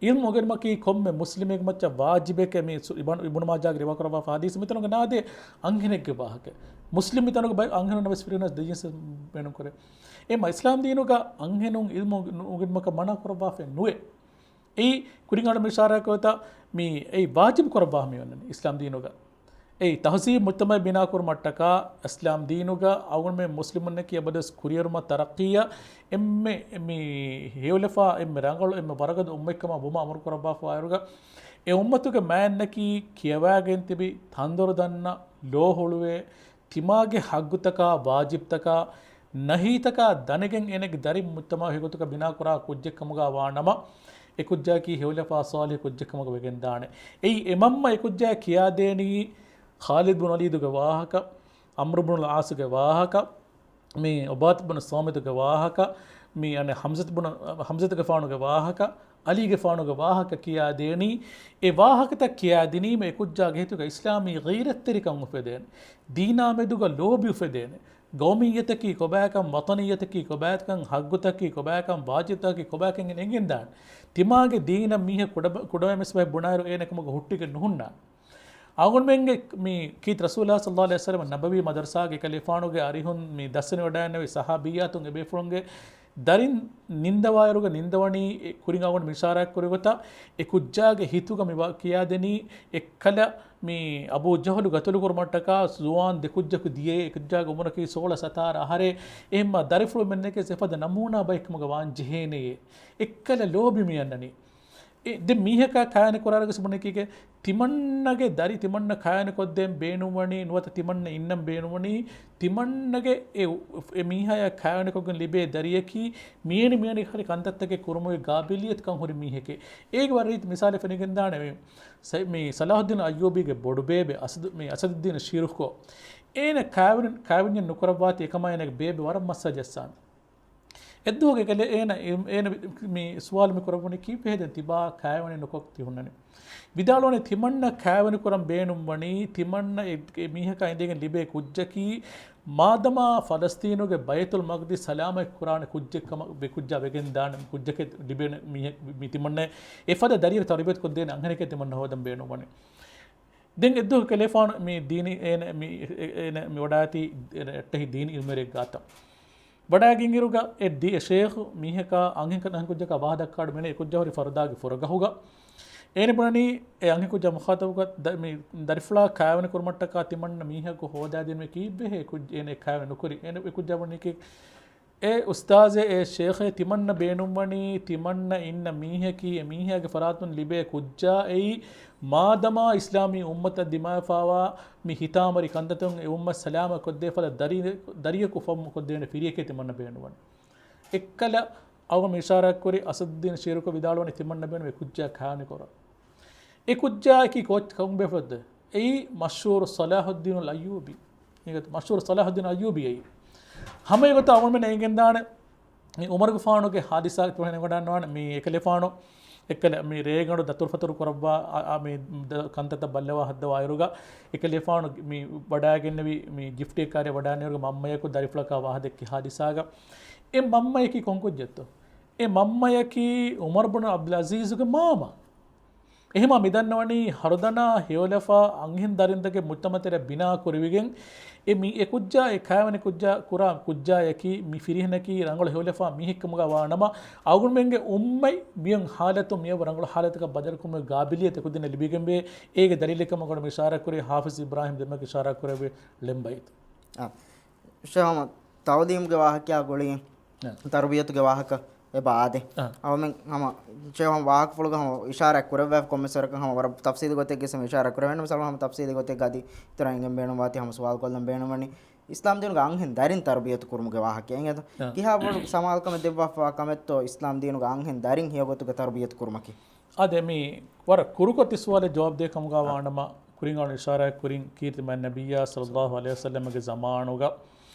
އިލްމު އުގެނުމަކީ ކޮންމެ މުސްލިމެއްގެ މައްޗަށް ވާޖިބެކޭ. މި ސު-، އިބަން-، އިބުނު މާޖާގެ ރިވާކުރައްވާފަ ހަދީސް މިތަނުގަ ނާދޭ އަންހެނެއްގެ ވާހަކަ. މުސްލިމް މިތަނުގަ ބައި އަންހެނުން ވެސް ފިރިހެނަސް ދެއްޔަސް ބޭނުންކުރޭ. އެމަ އިސްލާމް ދީނުގަ އަންހެނުން އިލްމު ނު-، އުގެނުމަކަށް މަނާ ކުރައްވާފައެއް ނުވޭ. އެއީ ކުރިން އަޅު މި އިޝާރާ ކޮށްތާ މި އެއީ ވާޖިބު ކުރައްވާ މި އޮންނަނީ އިސްލާމް ދީނުގަ. އެއީ ތަހުޒީބު މުޖްތަމަޢެއް ބިނާ ކުރުމަށްޓަކާ އިސްލާމް ދީނުގަ އަޅުގަނޑުމެން މުސްލިމުންނަކީ އެބަދުވެސް ކުރިއެރުމަށް ތަރައްޤީއަށް އެންމެ މި ހެޔޮލަފާ އެންމެ ރަނގަޅު އެންމެ ވަރަގަދަ އުއްމަތްކަމަށް ވުމަށް އަމުރު ކުރައްވާފައިވާއިރުގަ އެ އުއްމަތުގެ މާތްނަކީ ކިޔަވާގެން ތިބި ތަންދޮރު ދަންނަ ލޯ ހުޅުވޭ ތިމާގެ ހައްގުތަކާ، ވާޖިބްތަކާ، ނަހީތަކާ ދަނެގެން އޭނަގެ ދަރިން މުޖްތަމަޢު ހެޔޮގޮތަކަށް ބިނާކުރާ ކުއްޖެއްކަމުގަ ވާނަމަ، އެކުއްޖާއަކީ ހެޔޮލަފާ ޞާލިޙު ކުއްޖެއްކަމުގަ ވެގެންދާނެ. އެއީ އެމަންމަ އެކުއްޖާ ކިޔާދޭނީ ޚާލިދު ބުން ވަލީދުގެ ވާހަކަ، ޢަމްރު ބުނުލް ޢާޞުގެ ވާހަކަ، މި ޢުބާދަތު ބުނު ޞާމިތުގެ ވާހަކަ، މި އަނެއް ޙަމްޒަތު ބުނު، ޙަމްޒަތުގެފާނުގެ ވާހަކަ، ޢަލީގެފާނުގެ ވާހަކަ ކިޔާދޭނީ، އެ ވާހަކަތައް ކިޔާދިނީމަ އެކުއްޖާގެ ހިތުގަ އިސްލާމީ ޣީރަތްތެރިކަން އުފެދޭނެ. ދީނާ މެދުގަ ލޯބި އުފެދޭނެ. ގައުމިއްޔަތަކީ ކޮބާކަން، ވަޠަނިއްޔަތަކީ ކޮބާކަން، ހައްގުތަކީ ކޮބާކަން، ވާޖިބްތަކީ ކޮބާކަން އެނގެންދާނެ. ތިމާގެ ދީނަށް މީހަކު ކުޑަ-، ކުޑަމިނިވެސް ބައެއް ބުނާއިރު އޭނަ އެކަމަކު ހުއްޓިގެން ނުހުންނާނެ. އަޅުގަނޑުމެންގެ މި ކީރިތި ރަސޫލާ ޞައްލައްލާހު ޢަލައިހި ވަސައްލަމަ ނަބަވީ މަދަރުސާގެ ކަލޭފާނުގެ އަރިހުން މި ދައްސަނިވަޑައިންނެވި ޞަޙާބިއްޔާތުން އެބޭފުޅުންގެ ދަރިން ނިންދަވާއިރުގަ ނިންދަވަނީ އެ ކުރިން އަޅުގަނޑު މި އިޝާރާތް ކުރި ގޮތަށް އެ ކުއްޖާގެ ހިތުގަ މި ވަ-، ކިޔާދެނީ އެއްކަލަ މި އަބޫ ޖަހުލު ގަތުލު ކުރުމަށްޓަކާ ޒުވާން ދެ ކުއްޖަކު ދިޔައީ އެ ކުއްޖާގެ އުމުރަކީ ސޯޅަ ސަތާރަ އަހަރޭ އެހެންމަ ދަރިފުޅުމެންނެކޭ އެފަދަ ނަމޫނާ ބައެއްކަމުގަ ވާން ޖެހޭނެޔޭ. އެއްކަލަ ލޯބި މި އަންނަނީ. އެ، ދެން މީހަކާ ކާވެނި ކުރާރަގަސް ބުނެކީގެ، ތިމަންނަގެ ދަރި ތިމަންނަ ކާވެނި ކޮށްދޭން ބޭނުންވަނީ، ނުވަތަ ތިމަންނަ އިންނަން ބޭނުންވަނީ، ތިމަންނަގެ އެ، އެ މީހާޔާ ކާވެނިކޮށްގެން ލިބޭ ދަރިޔަކީ، މިއެނި މިއެނި ހަރި ކަންތައްތަކެއް ކުރުމުގެ ގާބިލިއްޔަތުކަން ހުރި މީހެކޭ. އޭގެ ވަރަށް ރީތި މިސާލެއް ފެނިގެންދާނެ މި، ސަ-، މި ޞަލާޙުއްދީން އައްޔޫބީގެ ބޮޑު ބޭބެ އަސަދު-، މި އަސަދުއްދީން ޝީރުކޯ. އޭނަ ކާވެނި-، ކާވެންޏެއް ނުކުރައްވާތީ އެކަމާ އޭނަގެ ބޭބެ ވަރަށް މައްސަލަ ޖައްސާނެ. އެއްދުވަހުގެ ކަލޭ އޭނަ އެ-، އޭނަ މި ސުވާލު މި ކުރައްވަނީ ކީއްވެހޭ ދެން ތިބާ ކާވެނި ނުކޮށް ތި ހުންނަނީ؟ ވިދާޅުވަނީ ތިމަންނަ ކާވެނި ކުރަން ބޭނުންވަނީ ތިމަންނަ އެ-، އެ މީހަކާ އިނދެގެން ލިބޭ ކުއްޖަކީ މާދަމާ ފަލަސްތީނުގެ ބައިތުލް މަޤްދިސް ސަލާމަތް ކުރާނެ ކުއްޖެއް ކަމަށް ވެ ކުއްޖާ ވެގެން ދާނެ ކުއްޖަކަށް ލިބޭނެ މީހެއް މި ތިމަންނަ އެފަދަ ދަރިއެއް ތަރުބިޔަތު ކޮށްދޭނެ އަންހެނެކޭ ތިމަންނަ ހޯދަން ބޭނުންވަނީ. ދެން އެއްދުވަހު ކަލޭފާނު މި ދީނީ އޭނަ މި، އޭނަ މި ވަޑާތީ އެއްޓެހި ދީނީ އިލްމުވެރިއެއް ގާތަށް. ވަޑާގެންއިރުގަ އެ ދީ-، އެ ޝޭޚު މީހަކާ އަންހެން ކަ-، އަންހެން ކުއްޖަކާ ވާހަ ދައްކާ އަޑު މިނޭ އެ ކުއްޖާ ހުރި ފަރުދާގެ ފުރަގަހުގަ. އޭނަ ބުނަނީ އެ އަންހެން ކުއްޖާ މުޚާތަބުގަ ދަ-، މި ދަރިފުޅާ ކާވެނި ކުރުމަށްޓަކާ ތިމަންނަ މީހަކު ހޯދާދިނުމެ ކީއްވެހޭ ކުއްޖެ އޭނަ ކާވެނި ނުކުރި. އޭނަ އެ ކުއްޖާ ބުނީކީ އޭ އުސްތާޒޭ، އޭ ޝޭޚޭ، ތިމަންނަ ބޭނުންވަނީ، ތިމަންނަ އިންނަ މީހަކީ، އެ މީހާގެ ފަރާތުން ލިބޭ ކުއްޖާ އެއީ، މާދަމާ އިސްލާމީ އުއްމަތަށް ދިމާވެފާވާ މި ހިތާމަރި ކަންތައްތައް އެ އުއްމަތް ސަލާމަތް ކޮށްދޭ ފަދަ ދަރި-، ދަރިޔަކު ފަހުމަށް ކޮށްދޭނެ ފިރިޔަކޭ ތިމަންނަ ބޭނުންވަނީ. އެއްކަލަ އަޅުގަނޑު މި އިޝާރާތްކުރި އަސަދުއްދީން ޝީރުކޯ ވިދާޅުވަނީ ތިމަންނަ ބޭނުންވަނީ ކުއްޖާ ކާވެނި ކުރަން. އެ ކުއްޖާއަކީ ކޯޗް ކަމުގެ ފަދަ. އެއީ މަޝްހޫރު ޞަލާޙުއްދީނުލް އައްޔޫބީ. އެގޮތަށް މަޝްހޫރު ޞަލާޙުއްދީން އައްޔޫބީ އެއީ. ހަމަ އެގޮތަށް އަޅުގަނޑުމެން އެނގެންދާނެ މި އުމަރުގެފާނުގެ ހާދިސާ ތުހެނެގޮޑާންވާނެ މި އެކަލޭފާނު އެއްކަލަ މި ރޭގަނޑު ދަތުރުފަތުރު ކުރައްވާ އާ، އާ، މި ދަ-، ކަންތައްތައް ބައްލަވާ ހައްދަވާއިރުގަ އެކަލޭފާނު މި ވަޑާގެންނެވި މި ގިފްޓެއް ކާރިއަށް ވަޑާނެއިރުގަ މަންމަޔަކު ދަރިފުޅަކާ ވާހަ ދެއްކި ހާދިސާގަ އެ މަންމަޔަކީ ކޮންކުއްޖެއްތޯ؟ އެ މަންމަޔަކީ އުމަރު ބުނު އަބްދުލް އަޒީޒުގެ މާމަ. އެހެމާ މިދަންނަވަނީ ހަރުދަނާ ހެޔޮލަފާ އަންހެން ދަރިންތަކެއް މުޖްތަމައުތެރެއަށް ބިނާ ކުރެވިގެން، އެ މި އެ ކުއްޖާ އެ ކާވެނި ކުއްޖާ ކުރާ ކުއްޖާޔަކީ މި ފިރިހެނަކީ ރަނގަޅު ހެޔޮލަފާ މީހެއްކަމުގަ ވާނަމަ، އަޅުގަނޑުމެންގެ އުއްމަތް މިއޮތް ހާލަތު މިއަށް ރަނގަޅު ހާލަތަކަށް ބަދަލުކުރުމުގެ ގާބިލިއްޔަތު އެކުދިންނަށް ލިބިގެންވޭ. އޭގެ ދަލީލެއް ކަމަށް އަޅުގަނޑު މި އިޝާރާތްކުރީ ހާފިޒް އިބްރާހީމް ދެމެކި އިޝާރާތްކުރެއްވި ޅެންބައިތު. އާ. ޝޭޚް ހަމަ ތަޢުލީމްގެ ވާހަކަޔާ ގުޅިގެން، ނަ. ތަރުބިޔަތުގެ ވާހަކަ އެބަ އާދޭ. އާ. އަވަމެން ހަމަ ޝޭޚް ހަމަ ވާހަކަފުޅުގަ ހަމަ އިޝާރާތް ކުރެއްވާފަ ކޮންމެސް ވަރަކަށް ހަމަ ވަރަށް ތަފްސީލީ ގޮތެއްގެ ހަމަ އިޝާރާތް ކުރެވެން މިސާލު ހަމަ ތަފްސީލީ ގޮތެއްގަ އަދި އިތުރަށް އެނގެން ބޭނުންވާތީ ހަމަ ސުވާލު ކޮށްލަން ބޭނުންވަނީ. އިސްލާމް ދީނުގަ އަންހެން ދަރިން ތަރުބިޔަތު ކުރުމުގެ ވާހަކަ އެނގޭތަ؟ އާ. ކިހާ ބޮޑު ސަމާލުކަމެއް ދެއްވާފަވާ ކަމެއްތޯ އިސްލާމް ދީނުގަ އަންހެން ދަރިން ހެޔޮގޮތުގަ ތަރުބިޔަތު ކުރުމަކީ؟ އާދެ، މި ވަރަށް ކުރުކޮށް ތި ސުވާލެއް ޖަވާބު ދޭ ކަމުގަ ވާނަމަ، ކުރިން އަޅު އިޝާރާތް ކުރިން ކީރިތި މާތް ނަބިއްޔާ ޞައްލައްލާހު ޢަލައިހި ވަސައްލަމަގެ ޒަމާނުގަ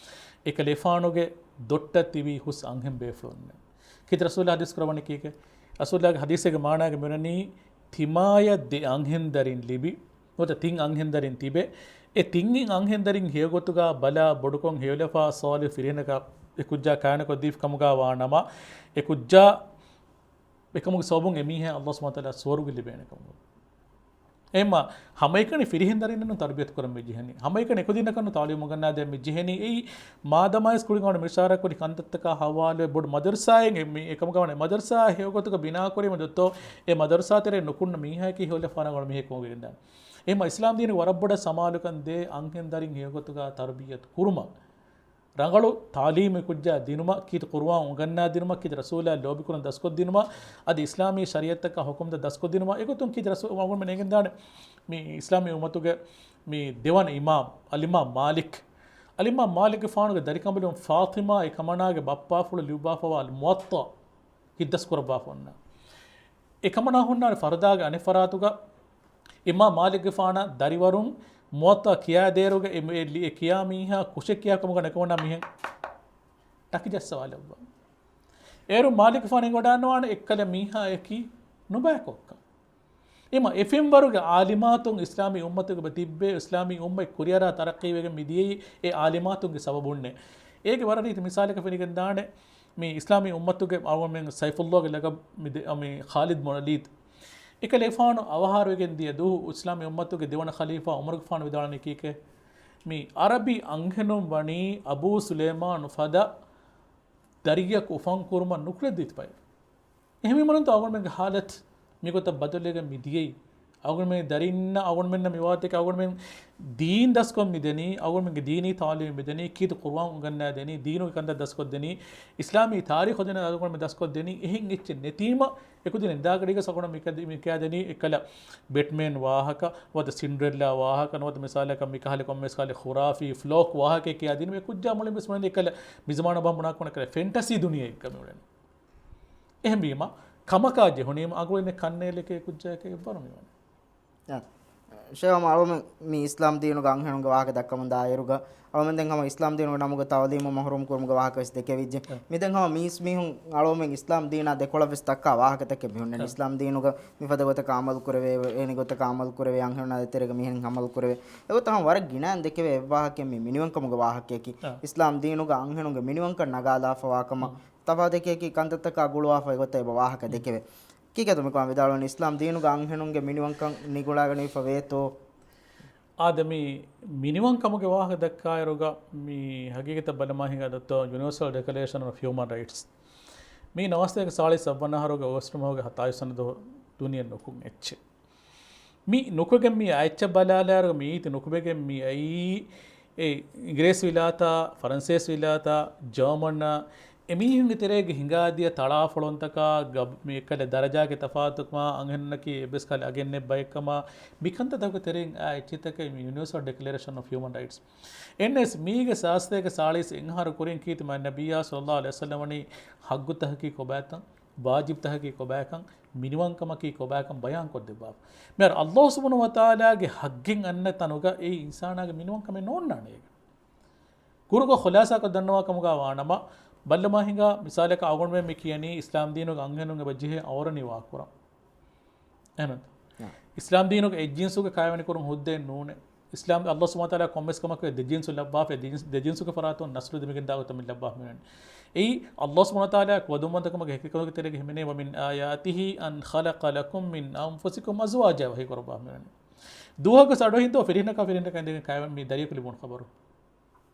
އެކަލޭފާނުގެ ދޮއްޓަށް ތިބީ ހުސް އަންހެން ބޭފުޅުންނެއް. ކީރިތި ރަސޫލާ ޙަދީޘް ކުރައްވަނީ ކީކޭ؟ ރަސޫލާގެ ޙަދީޘެއްގެ މާނާގަ މިވަނީ، ތިމާޔަށް ދެ އަންހެންދަރިން ލިބި، ނުވަތަ ތިން އަންހެންދަރިން ތިބެ، އެ ތިން އަންހެންދަރިން ހެޔޮގޮތުގަ ބަލާ ބޮޑުކޮށް ހެޔޮލަފާ ޞާލިޙު ފިރިހެނަކަށް އެ ކުއްޖާ ކާނެކޮށްދީފި ކަމުގަ ވާނަމަ، އެ ކުއްޖާ އެކަމުގެ ސަބަބުން އެ މީހާ ﷲ ސުބްޙާނަހޫ ވަތަޢާލާ ސުވަރުގެ ލިބޭނެ ކަމުގަ. އެހެންމަ ހަމައެކަނި ފިރިހެން ދަރިންނަށް ތަރުބިޔަތު ކުރަން މި ޖެހެނީ. ހަމައެކަނި އެކުދިންނަކަށް ތަޢުލީމު އުނގަންނާދޭ މި ޖެހެނީ. އެއީ މާދަމާއިސް ކުރިން އަޅު މި އިޝާރާތް ކުރި ކަންތައްތަކާ ހަވާލުވެ ބޮޑު މަދަރުސާއެއް އެ މި އެކަމުގަ ވަނީ. މަދަރުސާ ހެޔޮގޮތުގަ ބިނާ ކުރީމަ ދޮއްތޯ އެ މަދަރުސާ ތެރޭ ނުކުންނަ މީހާއަކީ ހެޔޮލަފާނަށް ވަނަ މީހެއް ކަމުގަ ގެންދާނެ. އެހެންމަ އިސްލާމް ދީނުގެ ވަރަށް ބޮޑަށް ސަމާލުކަން ދޭ އަންހެން ދަރިން ހެޔޮގޮތުގަ ތަރުބިޔަތު ކުރުމަށް. ރަނގަޅު ތާލީމު ކުއްޖާ ދިނުމަށް، ކީރިތި ޤުރުއާން އުނގަންނާ ދިނުމަށް، ކީރިތި ރަސޫލާ ލޯބިކުރަން ދަސްކޮށްދިނުމަށް، އަދި އިސްލާމީ ޝަރީޢަތްތަކާ ޙުކުމްތައް ދަސްކޮށްދިނުމަށް. އެގޮތުން ކީރިތި ރަސޫލާ އަޅުގަނޑުމެން އެނގެންދާނެ މި އިސްލާމީ އުއްމަތުގެ މި ދެވަނަ އިމާމް އަލްއިމާމް މާލިކް، އަލްއިމާމް މާލިކްގެފާނުގެ ދަރިކަނބަލުން ފާޠިމާ އެ ކަމަނާގެ ބައްޕާފުޅު ލިޔުއްވާފަވާ އަލްމުވައްޠާ ހިތްދަސްކުރައްވާފަ އޮންނަ. އެކަމަނާ ހުންނާނެ ފަރުދާގެ އަނެއް ފަރާތުގަ އިމާމް މާލިކްގެފާނަށް ދަރިވަރުން މުވައްޠާ ކިޔާދޭއިރުގަ އެ، އެ، އެ ކިޔާ މީހާ ކުށެއް ކިޔާ ކަމުގަ ނެކަމަނާ މިހެން ޓަކި ޖައްސަވާލައްވާ. އޭރު މާލިކްގެފާނު އެނގިވަޑާންވާނެ އެއްކަލަ މީހާއަކީ ނުބައިކޮށްކަން. އެމަ އެފެންވަރުގެ އާލިމާތުން އިސްލާމީ އުއްމަތުގެ ތިއްބެ، އިސްލާމީ އުއްމަތް ކުރިއަރާ ތަރައްޤީވެގެން މިދިޔައީ އެ އާލިމާތުންގެ ސަބަބުންނޭ. އޭގެ ވަރަށް ރީތި މިސާލަކަށް ފެނިގެންދާނެ، މި އިސްލާމީ އުއްމަތުގެ އަޅުގަނޑުމެން ސައިފުﷲގެ ލަޤަބު މި ދެ-، މި ޚާލިދު ބުން ވަލީދު. އެކަލޭފާނު އަވަހާރަވެގެން ދިޔަ ދުވަހު އިސްލާމީ އުއްމަތުގެ ދެވަނަ ޚަލީފާ ޢުމަރުގެފާނު ވިދާޅުވަނީ ކީކޭ؟ މި ޢަރަބި އަންހެނުން ވަނީ އަބޫ ސުލައިމާނު ފަދަ ދަރިއަކު އުފަންކުރުމަށް ނުކުޅެދީތި ބައެއް. އެހެންވީމަ އަޅުގަނޑުމެންގެ ޙާލަތު މިގޮތަށް ބަދަލުވެގެން މި ދިޔައީ. އަޅުގަނޑުމެން ދަރިންނަށް އަޅުގަނޑުމެންނަށް މިވާތަކެއް އަޅުގަނޑުމެން ދީން ދަސްކޮށް މިދެނީ، އަޅުގަނޑުމެންގެ ދީނީ ތަޢުލީމް މިދެނީ، ކީރިތި ޤުރުއާން އުނގަންނާދެނީ، ދީނުގެ ކަންތައް ދަސްކޮށްދެނީ، އިސްލާމީ ތާރީޚު ދެނެ އަޅުގަނޑުމެން ދަސްކޮށްދެނީ. އެހެން އެއްޗެއް ނެތީމަ، އެކުދިން އިންދާގަޑީގަ އަޅުގަނޑު މިކަ-، މިކައިދެނީ އެއްކަލަ ބެޓްމޭން ވާހަކަ، ނުވަތަ ސިންޑްރެއްލާ ވާހަކަ، ނުވަތަ މިސާލަކަށް މިކަހަލަ ކޮންމެސް ކާލެ ޚުރާފީ ފްލޯކް ވާހަކައެއް ކިޔާދިނުމަ އެ ކުއްޖާ މުޅިން ވެސް މުޅިން އެއްކަލަ މިޒަމާނަށް ބަހަ ބުނާކުނަ އެއްކަލަ ފެންޓަސީ ދުނިޔެއެއްގަ މިއުޅެނީ. އެހެންވީމަ، ކަމަކާ ޖެހުނީމަ އަގުއިން ކަންނޭލެކޭ ކުއްޖާކޭ އެއްވަރު މިވަނީ. ޝޭޚް އަޅުމެން މި އިސްލާމް ދީނުގެ އަންހެނުންގެ ވާހަކަ ދައްކަމުން ދާއިރުގަ، އަޅުމެން ދެން ހަމަ އިސްލާމް ދީނުގެ ނަމުގަ ތަޢުލީމު މަޙްރޫމް ކުރުމުގެ ވާހަކަ ވެސް ދެކެވިއްޖެ. މި ދެން ހަމަ މީސް މީހުން އަޅުމެން އިސްލާމް ދީނާ ދެކޮޅަށް ވެސް ދައްކާ ވާހަކަތަކެއް މި ހުންނަނީ. އިސްލާމް ދީނުގަ މިފަދަ ގޮތަކަށް ޢަމަލު ކުރެވޭ، އެނި ގޮތަކަށް ޢަމަލު ކުރެވޭ، އަންހެނުންނާ ދޭތެރޭގަ މީހެއް ޢަމަލު ކުރެވޭ. އެގޮތަށް ހަމަ ވަރަށް ގިނައިން ދެކެވޭ އެއްވާހަކައެއް މި މިނިވަންކަމުގެ ވާހަކައަކީ. އާ. އިސްލާމް ދީނުގަ އަންހެނުންގެ މިނިވަންކަން ނަގާލާފަވާކަމަށް ތަފާތު ދެކެޔަކީ ކަންތައްތަކާ ގުޅުވާފަ އެގޮތަށް އެބަ ވާހަކަ ދެކެވޭ. ކީކޭތޯ މިކަމަށް ވިދާޅުވަނީ އިސްލާމް ދީނުގަ އަންހެނުންގެ މިނިވަންކަން ނިގުޅާގަނެވިފަ ވޭތޯ؟ އާދެ، މި މިނިވަންކަމުގެ ވާހަކަ ދައްކާއިރުގަ މި ހަގީގަތަށް ބަލަމާ ހިނގާ ދޮއްތޯ ޔުނިވަރސަލް ޑެކްލަރޭޝަން އޮފް ހިއުމަން ރައިޓްސް. މީ ނަވާސްތޭކަ ސާޅީސް އަށްވަނަ އަހަރުގެ އޯގަސްޓް މަހުގެ ހަތާވީސް ވަނަ ދުވަހު ދުނިޔެ ނުކުތް އެއްޗެއް. މި ނުކުތްގެ މި އައްޗަށް ބަލާލާއިރު މި އީތި ނުކުތްގެ މި އައީ އެ އިނގިރޭސި ވިލާތާ، ފަރަންސޭސި ވިލާތާ، ޖާމަންނާ، އެމީހުންގެ ތެރޭގެ ހިނގާދިޔަ ތަޅާފޮޅުންތަކާ ގަ-، މި އެއްކަލަ ދަރަޖާގެ ތަފާތުކަމާ، އަންހެނުންނަކީ އެއްވެސް ކަހަލަ އަގެއް ނެތް ބައެއްކަމާ، މި ކަންތައްތަކުގެ ތެރެއިން އާ އެއްޗިތަކެއް މި ޔުނިވަރސަލް ޑެކްލަރޭޝަން އޮފް ހިއުމަން ރައިޓްސް. އެންއެސް މީގެ ސާސްތޭކަ ސާޅީސް އެއް އަހަރު ކުރިން ކީރިތި މާތް ނަބިއްޔާ ޞައްލައްލާހު ޢަލައިހި ވަސައްލަމަ ވަނީ ހައްގުތަކަކީ ކޮބާތަން، ވާޖިބްތަކަކީ ކޮބާކަން، މިނިވަންކަމަކީ ކޮބާކަން ބަޔާން ކޮށްދެއްވާފަ. މިހާރު ﷲ ސުބްޙާނަހޫ ވަތަޢާލާގެ ހައްގެއް އަންނަ ތަނުގަ އެއީ އިންސާނާގެ މިނިވަންކަމެއް ނޯންނާނެ އޭގަ. ކުރުކޮށް ޚުލާސާކޮށް ދަންނަވާ ކަމުގަ ވާނަމަ، ބައްލަމާ ހިނގާ މިސާލަކަށް އަޅުގަނޑުމެން މި ކިޔަނީ އިސްލާމް ދީނުގަ އަންހެނުން އެބަ ޖެހޭ އައުރަ ނިވާކުރަން. އެހެން. އާ. އިސްލާމް ދީނުގަ އެއްޖިންސުގެ ކާވެނިކުރުން ހުއްދައެއް ނޫނޭ. އިސްލާމް، ﷲ ސުބްޙާނަހޫ ވަތަޢާލާ ކޮންމެސް ކަމަކު އެ ދެޖިންސު ލައްވާފަ، އެ ދެޖިންސް، ދެޖިންސުގެ ފަރާތުން ނަސްލު ދެމިގެން ދާ ގޮތަށް މި ލައްވާފަ މިވަނީ. އެއީ، ﷲ ސުބްޙާނަހޫ ވަތަޢާލާ ވަދުންވަންތަކަމުގެ ހެކިކަމުގެ ތެރޭގަ ހިމެނޭ، "وَمِنْ آيَاتِهِ أَنْ خَلَقَ لَكُم مِّنْ أَنْفُسِكُمْ أَزْوَاجًا" ވަޙީ ކުރައްވާފަ މިވަނީ. ދުވަހަކު ސަޑޮހިންތޯ ފިރިހެނަކާ ފިރިހެނަކާ އިނދެގެން ކައިވެނި މި ދަރިޔަކު ލިބުނު ޚަބަރު.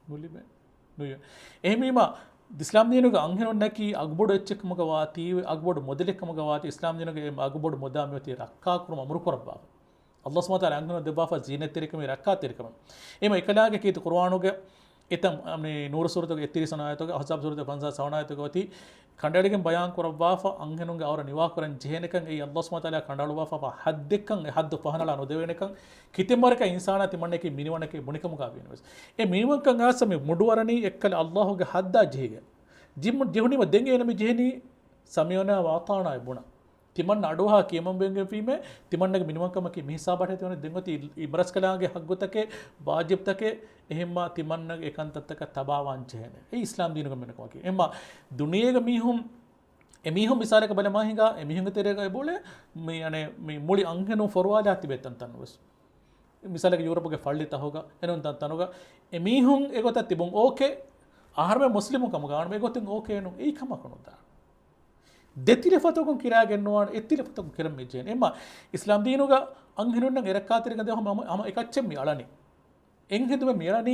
ނުލިބޭ. ނުޔަ. އެހެންވީމަ، އިސްލާމް ދީނުގެ އަންހެނުންނަކީ އަގުބޮޑު އެއްޗެއް ކަމުގަ ވާތީ، އަގުބޮޑު މޮދެލެއް ކަމުގަ ވާތީ، އިސްލާމް ދީނުގެ އެ އަގުބޮޑު މޮދާ މިއޮތީ ރައްކާކުރުމަށް އަމުރު ކުރައްވާފަ. ﷲ ސުބްޙާނަހޫ ވަތަޢާލާ އަންހެނުން ދެއްވާފަ ޒީނަތްތެރިކަމީ ރައްކާތެރިކަމެއް. އެމަ އެކަލާނގެ ކީރިތި ޤުރުއާނުގެ އެތައް، މި ނޫރު ސޫރަތުގެ އެއްތިރީސް ވަނަ އާޔަތުގަ، އަޙްޒާބް ސޫރަތުގެ ފަންސާސް ހަވަނަ އާޔަތުގަ އޮތީ، ކަނޑައެޅިގެން ބަޔާން ކުރައްވާފަ، އަންހެނުންގެ އައުރަ ނިވާކުރަން ޖެހޭނެކަން، އެއީ ﷲ ސުބްޙާނަހޫ ވަތަޢާލާ ކަނޑައަޅުއްވާފަ ހައްދެއްކަން، އެ ހައްދު ފަހަނަޅާ ނުދެވޭނެކަން، ކިތަންމެ ވަރަކަށް އިންސާނާ ތިމަންނައަކީ މިނިވަނަކީ ބުނިކަމުގަ ވީނަމަވެސް. އެ މިނިވަންކަން އާސަ މި މުޑު އަރަނީ އެއްކަލަ ﷲ ގެ ހައްދާ ޖެހިގެން. ޖި-، ޖެހުނީމަ ދެން އޭނަ މި ޖެހެނީ ސަމިޢުނާ ވައަޠަޢުނާ ބުނަން. ތިމަންނަ އަޑުއަހާ ކިޔަމަންބެންގެ ފީމެ، ތިމަންނަގެ މިނިވަންކަމަކީ މިހިސާބަށް ހެދިވަނީ. ދެން އޮތީ އި-، އިބަރަސްކަލާނގެ ހައްގުތަކެއް، ވާޖިބްތަކެއް، އެހެންމާ ތިމަންނަގެ އެކަންތައްތަކަށް ތަބާވާން ޖެހޭނެ. އެއީ އިސްލާމް ދީނުގެ މިނިވަންކަމަކީ. އެހެންމާ ދުނިޔޭގެ މީހުން، އެ މީހުން މިސާލަކަށް ބަލަމާ ހިނގާ، އެ މީހުންގެ ތެރޭގަ އެބައުޅޭ، މި، އަނެ، މި މުޅި އަންހެނުން ފޮރުވާލާ ތިބޭ ތަންތަން ވެސް. މިސާލަކަށް ޔޫރަޕުގެ ފައްޅި ތަހުގަ، އެނޫން ތަން ތަނުގަ، އެ މީހުން އެގޮތަށް ތިބުން އޯކޭ، އަހަރުމެން މުސްލިމު ކަމުގަ އަންނަ އެގޮތުން އޯކޭ ނޫން. އެއީ ކަމަކު ނުދާނެ. ދެތިލެފަތަކުން ކިރާގެން ނުވާނެ، އެތިލެފަތަކުން ކިރަން މި ޖެހޭނެ. އެމާ އިސްލާމް ދީނުގަ އަންހެނުންނަށް އެރައްކާތެރިކަން ދޭ ހަމަ، ހަމަ އެކައްޗެއް މި އަޅަނީ. އެންހެދުމެއް މިއަޅަނީ،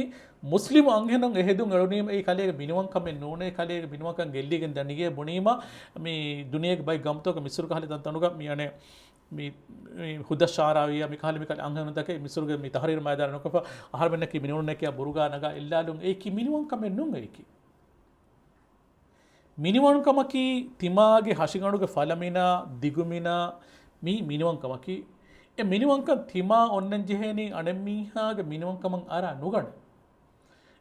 މުސްލިމު އަންހެނުން އެހެދުން އެޅުނީމަ އެއީ ކަލޭގެ މިނިވަންކަމެއް ނޫނޭ، ކަލޭގެ މިނިވަންކަން ގެއްލިގެން ދަނީގޭ ބުނީމަ، މި ދުނިޔޭގެ ބައެއް ގައުމުތަކުގަ މިސުރު ކަހަލަ ތަންތަނުގަ މި އަނެއް މި، މި ހުދަ ޝާރާވިޔާ މި ކަހަލަ މި ކަހަލަ އަންހެނުންތަކެއް މިސުރުގެ މި ތަހްރީރު މައިދާނަށް ނުކޮށްފަ، އަހަރުމެންނަކީ މިނިވަންކަމަކީ ބުރުގާ ނަގާ އެއްލާލުން އެއީކީ މިނިވަންކަމެއް ނޫން އެއީކީ. މިނިވަންކަމަކީ ތިމާގެ ހަށިގަނޑުގެ ފަލަމިނާ، ދިގުމިނާ މީ މިނިވަންކަމަކީ. އެ މިނިވަންކަން ތިމާ އޮންނަން ޖެހޭނީ އަނެއްމީހާގެ މިނިވަންކަމަށް އަރާ ނުގަނެ.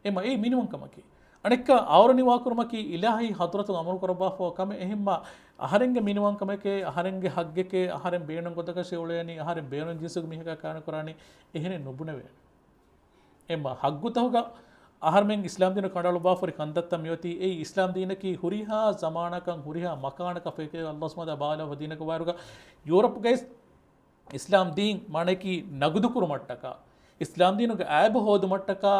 އެމަ އެއީ މިނިވަންކަމަކީ. އަނެއްކާ އައުރަ ނިވާކުރުމަކީ އިލާހީ ޙަޟްރަތުން އަމުރު ކުރައްވާފަ ކަމެއް. އެހެންމާ އަހަރެންގެ މިނިވަންކަމެކޭ، އަހަރެންގެ ހައްގެކޭ، އަހަރެން ބޭނުން ގޮތަކަށް އުޅޭނީ، އަހަރެން ބޭނުން ޖިންސުގެ މީހަކާ ކާނެ ކުރާނީ، އެހެނެއް ނުބުނެވޭނެ. އެމަ ހައްގުތަހުގަ އަހަރުމެން އިސްލާމް ދީނަށް ކަނޑައަޅުއްވާފަ ހުރި ކަންތައްތައް މިއޮތީ، އެއީ އިސްލާމް ދީނަކީ ހުރިހާ ޒަމާނަކަށް ހުރިހާ މަކާނަކަށް ފެކޭ ﷲ ސުބްޙާނަހޫ ވަތަޢާލާ ދީނަކަށް ވާއިރުގަ ޔޫރަޕްގައި އިސްލާމް ދީން މާނައަކީ ނަގުދުކުރުމަށްޓަކާ، އިސްލާމް ދީނުގެ އައިބު ހޯދުމަށްޓަކާ،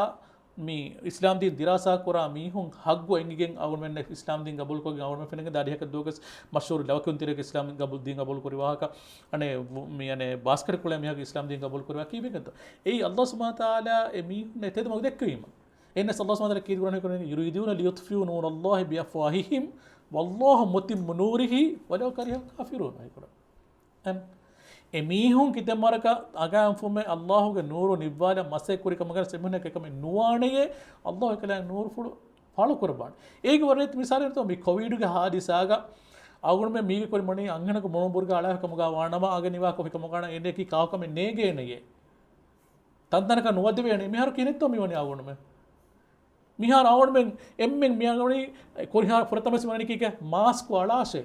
މި އިސްލާމް ދީން ދިރާސާ ކުރާ މީހުން ހައްގު އެނގިގެން އަޅުގަނޑުމެންނަށް އިސްލާމް ދީން ގަބޫލުކޮށްގެން އަޅުގަނޑުމެން ފެނިގެން ދާ އަރިހަކަށް ދުވަހުގެ މަޝްހޫރު ލަވަކިޔުންތެރިޔަކު އިސްލާމް ދީން ގަބޫލު، ދީން ގަބޫލު ކުރި ވާހަކަ، އަނެއް ވު-، މި އަނެއް ބާސްކެޓް ކުޅޭ މީހަކު އިސްލާމް ދީން ގަބޫލު ކުރި ވާހަކަ ކީއްވެގެންތޯ؟ އެއީ ﷲ ސުބްޙާނަހޫ ވަތަޢާލާ އެ މީހުންނަށް ތެދު މަގު ދެއްކެވީމަ. އެހެނަސް ﷲ ސުބްޙާނަހޫ ވަތަޢާލާ ކީރިތި ކުރާނީ، يريدون ليطفئوا نور الله بأفواههم والله متم نوره ولو كره الكافرون. އެ މީހުން ކިތައްމަރަކަށް އަގާންފުމެ ﷲ ގެ ނޫރު ނިއްވާލަން މަސައްކަތް ކުރި ކަމަކަށް އެމީހުންނަށް އެކަމެއް ނުވާނެޔޭ، ﷲ އެކަލާނގެ ނޫރުފުޅު ފާޅުކުރައްވާނެ. އޭގެ ވަރަށް މިސާލެއް ތޯ މި ކޮވިޑުގެ ހާދިސާގަ އަޅުގަނޑުމެން މީގެ ކުރި މަނީ އަންހެނަކު މޮޅު ބުރުގާ އަޅާ ކަމުގަ ވާނަމަ އަގެ ނިވާ ކޮފި ކަމުގަ އަންނަ އެނެކީ ކާކަމެއް ނޭގޭނެޔޭ. ތަންތަނަކަށް ނުވަދެވޭނެ. މިހާރު ކިހިނެއްތޯ މިވަނީ އަޅުގަނޑުމެން؟ މިހާރު އަޅުގަނޑުމެން އެންމެން މިއަނގަނީ ކޮރިހާ ފުރަތަމަސް ވަނީ ކީކޭ؟ މާސްކު އަޅާށޭ.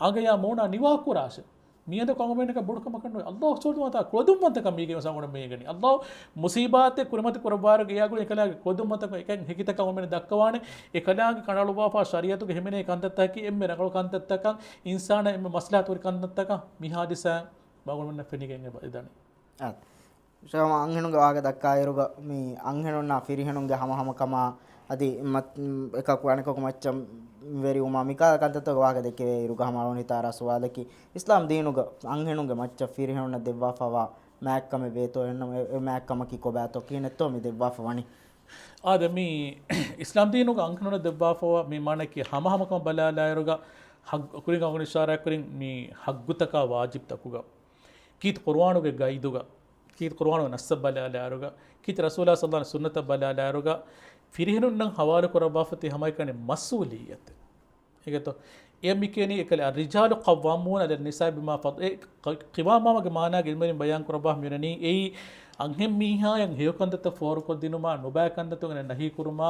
އަނގަޔާ މޫނާ ނިވާ ކުރާށޭ. މިއަދަކު އަޅުގަނޑުމެންނަކަށް ބޮޑު ކަމަކަށް ނުވޭ. ﷲ ސުބްޙާނަހޫ ވަތަޢާލާ ކުޅަދުންވަންތަކަން މީގެ ވެސް އަޅުގަނޑު މިއަނގަނީ. ﷲ މުޞީބާތެއް ކުރިމަތި ކުރައްވާއިރުގަ އެއާގުޅި އެކަލާގެ ކުޅަދުންވަންތަކަން އެކަން ހެކިތަކަށް އަޅުގަނޑުމެން ދައްކަވާނެ. އެކަލާނގެ ކަނޑައަޅުއްވާފާ ޝަރީޢަތުގެ ހިމެނޭ ކަންތައްތަކަކީ އެންމެ ރަނގަޅު ކަންތައްތަކަށް، އިންސާނާ އެންމެ މަސްލަހަތު ހުރި ކަންތައްތަކަށް މި ހާދިސާ އަޅުގަނޑުމެންނަށް ފެނިގެން އެބަ އެދަނީ. އާ. ޝަމާ އަންހެނުންގެ ވާހަކަ ދައްކާއިރުގަ މި އަންހެނުންނާ ފިރިހެނުންގެ ހަމަހަމަކަމާ އަދި މަ-، އެކަކު އަނެކަކު މައްޗަށް ވެރިވުމާ މިކާ ކަންތައްތަކުގެ ވާހަކަ ދެއްކެވޭއިރުގަ ހަމަ އަޅުގަނޑު ހިތަށް އަރާ ސުވާލަކީ، އިސްލާމް ދީނުގަ އަންހެނުންގެ މައްޗަށް ފިރިހެނުންނަށް ދެއްވާފަވާ މާތްކަމެއް ވޭތޯ؟ އެހެންނަމަ އެ، އެ މާތްކަމަކީ ކޮބާތޯ؟ ކިހިނެއްތޯ މި ދެއްވާފަ ވަނީ؟ އާދެ، މި އިސްލާމް ދީނުގަ އަންހެނުންނަށް ދެއްވާފަވާ މި މާނައަކީ ހަމަހަމަކަމަށް ބަލާލާއިރުގަ ހައް-، ކުރިން އަޅުގަނޑު އިޝާރާތްކުރިން މި ހައްގުތަކާ ވާޖިބްތަކުގަ ކީރިތި ޤުރުއާނުގެ ގައިދުގަ، ކީރިތި ޤުރުއާނުގެ ނައްސަށް ބަލާލާއިރުގަ، ކީރިތި ރަސޫލާ ޞައްލަﷲު ޢަލައިހި ވަސައްލަމް ސުންނަތަށް ބަލާލާއިރުގަ، ފިރިހެނުންނަށް ހަވާލު ކުރައްވާފަ ތި ހަމައެކަނި މަސްއޫލިއްޔަތެއް. އެގެތޯ؟ އެ މިކޭނީ އެކަލޭ، الرجال قوامون على النساء بما فضل، އެ ޤި-، ޤިވާމާމާގެ މާނާގެ ޢިލްމުވެރިން ބަޔާން ކުރައްވާ މިއުޅެނީ، އެއީ އަންހެން މީހާޔަށް ހެޔޮ ކަންތައްތައް ފޯރުކޮށްދިނުމާ، ނުބައި ކަންތައްތަކުގެ ނަހީ ކުރުމާ،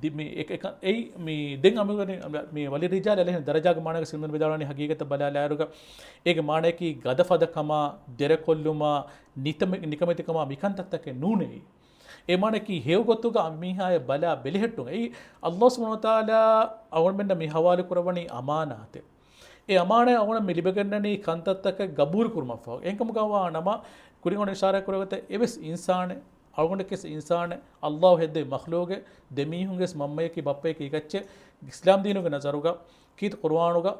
ދި-، މި އެ-، އެ-، އެއީ މި ދެން އަމިއުޅެނީ މި وللرجال عليهن درجة ގެ މާނާގަ ޢިލްމުވެރިން ވިދާޅުވަނީ ހަގީގަތަށް ބަލާލާއިރުގަ، އޭގެ މާނައަކީ ގަދަފަދަކަމާ، ދެރަކޮށްލުމާ، ނިތަމެ-، ނިކަމެތިކަމާ މިކަންތައްތަކެއް ނޫނެއް. އެ މާނައަކީ ހެޔޮގޮތުގަ މީހާޔަށް ބަލާ ބެލެހެއްޓުން. އެއީ ﷲ ސުބްޙާނަހޫ ވަތަޢާލާ އަޅުގަނޑުމެންނަށް މި ހަވާލު ކުރައްވަނީ އަމާނާތެއް. އެ އަމާނާތް އަޅުގަނޑު މި ލިބިގެންނަނީ ކަންތައްތަކެއް ގަބޫލު ކުރުމަށްފަހު. އެހެންކަމުގަވާ ނަމަ، ކުރިން އަޅުގަނޑު އިޝާރާތް ކުރެވޭތަ އެވެސް އިންސާނެއް، އަޅުގަނޑަކީވެސް އިންސާނެއް، ﷲ ހެއްދެވި މަޚްލޫގެއް، ދެމީހުންގެވެސް މަންމަޔަކީ ބައްޕަޔަކީ އެކައްޗެއް. އިސްލާމް ދީނުގެ ނަޒަރުގަ، ކީރިތި ޤުރުއާނުގަ،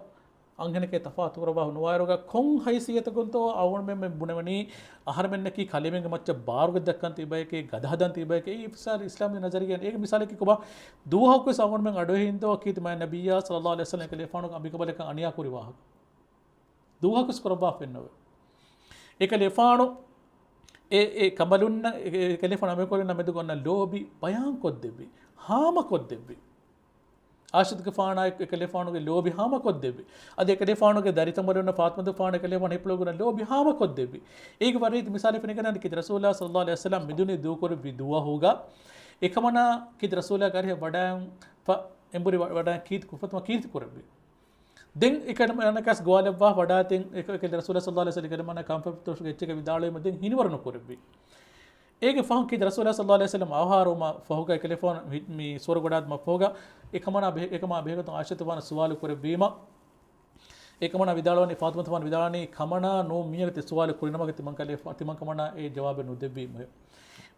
އަންހެނެކޭ ތަފާތު ކުރައްވާ ނުވާއިރުގަ ކޮން ހައިސިއްޔަތަކުންތޯ އަޅުގަނޑުމެން ބުނެވެނީ، އަހަރެމެންނަކީ ކަލޭމެންގެ މައްޗަށް ބާރުގަ ދައްކަން ތިބަޔަކީ، ގަދަ ހަދަން ތިބަޔަކީ، އެއީ އިސްލާމް ނަޒަރިއްޔާ. އޭގެ މިސާލަކީ ކޮބާ؟ ދުވަހަކުވެސް އަޅުގަނޑުމެން އަޑުއެހިންދޯ ކީރިތި މާތް ނަބިއްޔާ ޞައްލަﷲު ޢަލައިހި ވަސައްލަމް އެކަލޭފާނުގެ އަނބިކަނބަލަކަށް އަނިޔާ ކުރި ވާހަކަ. ދުވަހަކުވެސް ކުރައްވާފައެއްނުވޭ. އެކަލޭފާނު އެ، އެ ކަނބަލުންނަށް، އެ، އެކަލޭފާނު އަނބިކަނބަލުންނާ މެދުގަ އޮންނަ ލޯބި ބަޔާންކޮށްދެއްވި، ހާމަކޮށްދެއްވި. ޢާއިޝަތުގެފާނާ އެކަލޭފާނުގެ ލޯބި ހާމަކޮށްދެއްވި. އަދި އެކަލޭފާނުގެ ދަރިތަންވަރުންނަށް ފާޠިމަތުގެފާނު އެކަލޭފާނު ހިތްޕުޅުގަ އޮންނަ ލޯބި ހާމަކޮށްދެއްވި. އޭގެ ވަރަށް މިސާލެއް ފެނިގަންނަނީ ކީރިތި ރަސޫލާ ޞައްލަﷲު ޢަލައިހި ވަސައްލަމް މިދުނިޔެ ދޫކުރެއްވި ދުވަހުގަ އެކަމަނާ ކީރިތި ރަސޫލާގެ އަރިހަށް ވަޑައިން ފަ-، އެނބުރި ވަ-، ވަޑައިން ކީރިތި ކުފަތުމަށް ކީރިތި ކުރެއްވި. ދެން އެކަލަމަނަކަސް ގޮވާލައްވާ ވަޑާތިން އެކަލަ ރަސޫލާ ސައްލައްލާހު ޢަލައިހި ވަސައްލަމަ ކަންފަތު ގެއްޗެކަ ވިދާޅުވީމަ ދެން ހިނިވަރު ނުކުރެއްވި. އޭގެ ފަހުން ކީ ރަސޫލާ ސައްލައްލާހު ޢަލައިހި ވަސައްލަމަ އަވަހާރުމަށް ފަހުގަ އެކަލޭފާނު މި ސުވަރުގަޑާދުމަށް ފަހުގަ އެކަމަނާ ބެހެ-، އެކަމާ ބެހޭގޮތުން ޢާއިޝަތު ވާން ސުވާލު ކުރެއްވީމަ، އެކަމަނާ ވިދާޅުވަނީ ފާތުމަތު ވާން ވިދާޅުވަނީ ކަމަނާ ނޫން މީހަކަށް ތި ސުވާލު ކުރިނަމަގެ ތިމަން ކަލޭފާ-، ތިމަން ކަމަނާ އެ ޖަވާބެއް ނުދެއްވީމެވެ.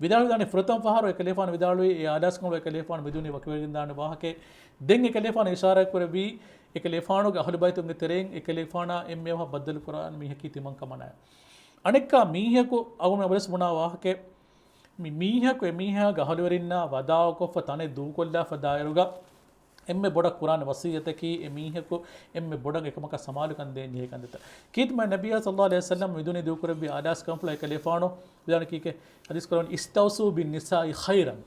ވިދާޅުވިދާނެ ފުރަތަމަ ފަހަރު އެކަލޭފާނު ވިދާޅުވީ އެ އާލާސްކަނބަލު އެކަލޭފާނު މިދުނީ ވަކިވެގެންދާނެ ވާހަކައެއް. ދެން އެކަލޭފާނު އިޝާރާތް ކުރެއްވީ އެކަލޭފާނުގެ އަހުލު ބައިތުންގެ ތެރެއިން އެކަލޭފާނާ އެންމެ އަވަހަށް ބައްދަލު ކުރާން މީހަކީ ތިމަން ކަމަނާ. އަނެއްކާ މީހަކު އަވަމެ އަބަދުވެސް ބުނާ ވާހަކައެއް، މި މީހަކު އެ މީހާގެ އަހުލުވެރިންނާ ވަދާޢުކޮށްފަ ތަނެއް ދޫކޮށްލާފަ ދާއިރުގަ އެންމެ ބޮޑަށް ކުރާނެ ވަޞިއްޔަތަކީ އެ މީހަކު އެންމެ ބޮޑަށް އެކަމަކަށް ސަމާލުކަން ދޭން ޖެހޭ ކަންތައްތައް. ކީރިތި މާތް ނަބިއްޔާ ޞައްލައްލާހު ޢަލައިހި ވަސައްލަމް މިދުނިޔެ ދޫކުރެއްވި އާލާސްކަނބަލު އެކަލޭފާނު ވިދާޅުވި ކީކޭ؟ ޙަދީޘް ކުރަން، "އިސްތައުޞޫ ބިއްނިސާއި ޚައިރަން."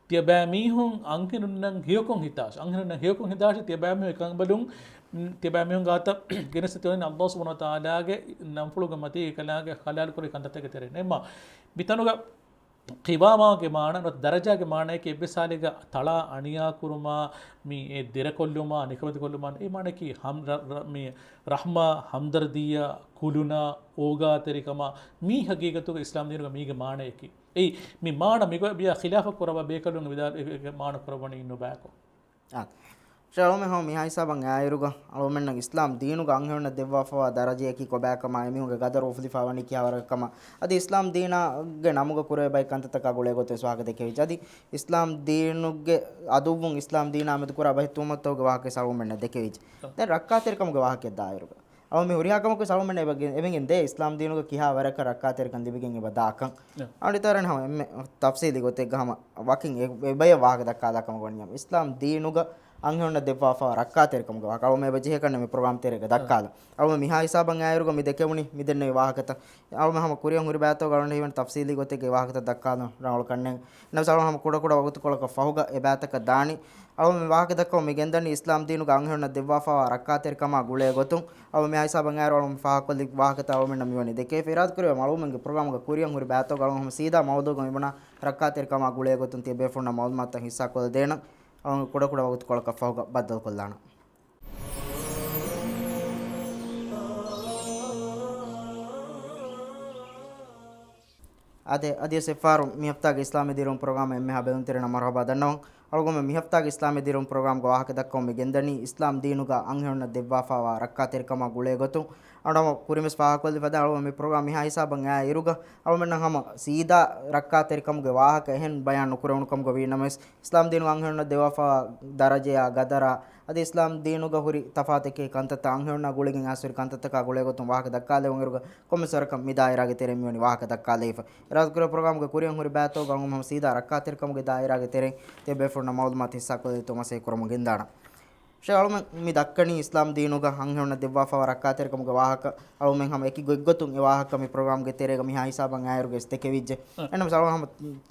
ތިޔަބައިމީހުން އަންހެނުންނަށް ހެޔޮކޮށް ހިތާށި، އަންހެނުންނަށް ހެޔޮކޮށް ހިތާށި، ތިޔަބައިމީހުން އެކަނބަލުން ތިޔަބައިމީހުން ގާތަށް ގެނެސްދޭތޯ އިން ﷲ ސުބްޙާނަހޫ ވަތަޢާލާގެ ނަންފުޅުގެ މަތީގަ އެކަލާނގެ ޙަލާލު ކުރި ކަންތައްތަކެއް ތެރެއިން. އެމާ މިތަނުގަ ޤިވާމާގެ މާނަ، ނުވަތަ ދަރަޖާގެ މާނަޔަކީ އެއްވެސް ހާލެއްގަ ތަޅާ އަނިޔާކުރުމާ، މި އެ ދެރަކޮށްލުމާ، ނިކަމެތިކޮށްލުމާ، އެ މާނަޔަކީ ހަމް-، ރަ-، ރަ-، މި ރަޙްމާ، ހަމްދަރްދީއާ، ކުލުނާ، އޯގާތެރިކަމާ، މީ ހަގީގަތުގަ އިސްލާމް ދީނުގަ މީގެ މާނަޔަކީ. އެއީ، މި މާނަ މިގޮތް ބިޔާ ޚިލާފަށް ކުރައްވާ ބޭކަލުން ވިދާ-، އެ، އެ، އެ މާނަ ކުރައްވަނީ ނުބަޔަކު. އާ. ޝައުމެ ހަމަ މިހާ ހިސާބަށް އައިރުގަ، އަޅުމެންނަށް އިސްލާމް ދީނުގަ އަންހެނުންނަށް ދެއްވާފަވާ ދަރަޖަޔަކީ ކޮބާކަމާ، އެމީހުންގެ ގަދަރު އުފުލިފާވަނީ ކިހާވަރަކަކަމާ، އަދި އިސްލާމް ދީނާގެ ނަމުގަ ކުރެވޭ ބައެއް ކަންތައްތަކާ ގުޅޭ ގޮތެއް ވެސް ވާހަކަ ދެކެވިއްޖެ. އަދި އިސްލާމް ދީނުގެ އަދުއްވުން އިސްލާމް ދީނާ މެދު ކުރާ ބައެއް ތުހުމަތުތަކުގެ ވާހަކަ ވެސް އަޅުމެންނަށް ދެކެވިއްޖެ. އަ. ދެން ރައްކާތެރިކަމުގެ ވާހަކައަށް ދާއިރުގަ އަޅު މި ހުރިހާ ކަމަކު އަޅުމެން އެބަގެ-، އެބެންގެން ދޭ އިސްލާމް ދީނުގަ ކިހާ ވަރަކަށް ރައްކާތެރިކަން ލިބިގެން އެބަ ދާކަން. އަ. އަޅު ތަރަން ހަމަ އެންމެ ތަފްސީލީ ގޮތެއްގަ ހަމަ ވަކިން އެ-، އެބަޔަށް ވާހަކަ ދައްކާލާކަމަށް ވަނީ ހަމަ އިސްލާމް ދީނުގަ އަންހެނުންނަށް ދެއްވާފަ ރައްކާތެރިކަމުގެ ވާހަކަ. އަޅު މި އެބަ ޖެހޭ ކަންނެ މި ޕްރޮގްރާމް ތެރޭގަ އަ. ދައްކާލަން. އަޅު މިހާ ހިސާބަށް އާއިރުގަ މި ދެކެވުނީ މި ދެންނެވި ވާހަކަތައް. އަޅު ހަމަ ކުރިއަށް ހުރި ބައިތޯ އަޅުގަނޑަށް ހީވަނީ ތަފްސީލީ ގޮތެއްގެ ވާހަކަތައް ދައްކާލަން ރަނގަޅު ކަންނޭނގެ. ނަމަވެސް އަޅު ހަމަ ކުޑަ ވަގުތުކޮޅަކަށް ފަހުގަ އެ ބައިތަކަށް ދާނީ. އަޅު މި ވާހަކަ ދައްކަމުން މި ގެންދަނީ އިސްލާމް ދީނުގަ އަންހެނުންނަށް ދެއްވާފަވާ ރައްކާތެރިކަމާ ގުޅޭ ގޮތުން. އަޅު މި ހިސާބަށް އާއިރު އަޅު މި ފާހަގަކޮށްލި ވާހަކަތައް އަޅުމެންނަށް މިވަނީ ދެކޭ. އިރާދަކުރެއްވި އަޅުމެންގެ ޕްރޮގްރާމުގެ ކުރިއަށް ހުރި ބައިތޯ އަޅު ހަމަ ސީދާ މައުޟޫގަ މިބުނާ ރައްކާތެރިކަމާ ގުޅޭ ގޮތުން ތިޔަ ބޭފުޅުންނަށް މައުލޫމާތުތައް ހިއްސާކޮށްލަދޭނަން. އަޅު ކުޑަކުޑަ ވަގުތުކޮޅަކަށް ފަހުގަ ބައްދަލުކޮށްލާނަން. އާދެ، އަދިވެސް އެއްފަހަރު މި ހަފްތާގެ އިސްލާމީ ދިރުން ޕްރޮގްރާމަށް އެންމެހާ ބެލުންތެރިންނަށް މަރުޙަބާ ދަންނަވަން. އަޅުގަނޑު މި ހަފްތާގެ އިސްލާމީ ދިރުން ޕްރޮގްރާމްގެ ވާހަކަ ދައްކަމުން މި ގެންދަނީ އިސްލާމް ދީނުގަ އަންހެނުންނަށް ދެއްވާފަވާ ރައްކާތެރިކަމާ ގުޅޭ ގޮތުން. އަޅުގަނޑު ކުރިންވެސް ފާހަގަކޮށްލި ފަދަ އަޅުގަނޑު މި ޕްރޮގްރާމް މިހާ ހިސާބަށް އާއިރުގަ އަޅުމެންނަށް ހަމަ ސީދާ ރައްކާތެރިކަމުގެ ވާހަކަ އެހެން ބަޔާން ނުކުރެވުނު ކަމުގަ ވީ ނަމަވެސް، އިސްލާމް ދީނުގަ އަންހެނުންނަށް ދެއްވާފަވާ ދަރަޖަޔާ ގަދަރާ، އަދި އިސްލާމް ދީނުގަ ހުރި ތަފާތެކޭ ކަންތައްތައް އަންހެނުންނާ ގުޅިގެން އައިސް ހުރި ކަންތައްތަކާ ގުޅޭ ގޮތުން ވާހަކަ ދައްކާލެވުނު އިރުގަ ކޮންމެސް ވަރަކަށް މި ދާއިރާގެ ތެރެއިން މިވަނީ ވާހަކަ ދައްކާލައިފަ. އިރާދަކުރެއްވި ޕްރޮގްރާމްގެ ކުރިއަށް ހުރި ބައިތޯ އަޅުގަނޑު ހަމަ ސީދާ ރައްކާތެރިކަމުގެ ދާއިރާގެ ތެރެއިން ތިޔަ ބޭފުޅުންނަށް މައުލޫމާތު ހިއްސާކޮށްދެއްވި މަސައްކަތް ކުރަމުން ގެންދާނަން. ޝޭޚް އަޅުމެން މި ދައްކަނީ އިސްލާމް ދީނުގަ އަންހެނުންނަށް ދެއްވާފަވާ ރައްކާތެރިކަމުގެ ވާހަކަ. އަޅުމެން ހަމަ އެކި ގޮތްގޮތުން އެ ވާހަކަ މި ޕްރޮގްރާމްގެ ތެރޭގަ މިހާ ހިސާބަށް އާއިރުގަ ވެސް ދެކެވިއްޖެ. އެ. އެނަމަސް އަޅު ހަމަ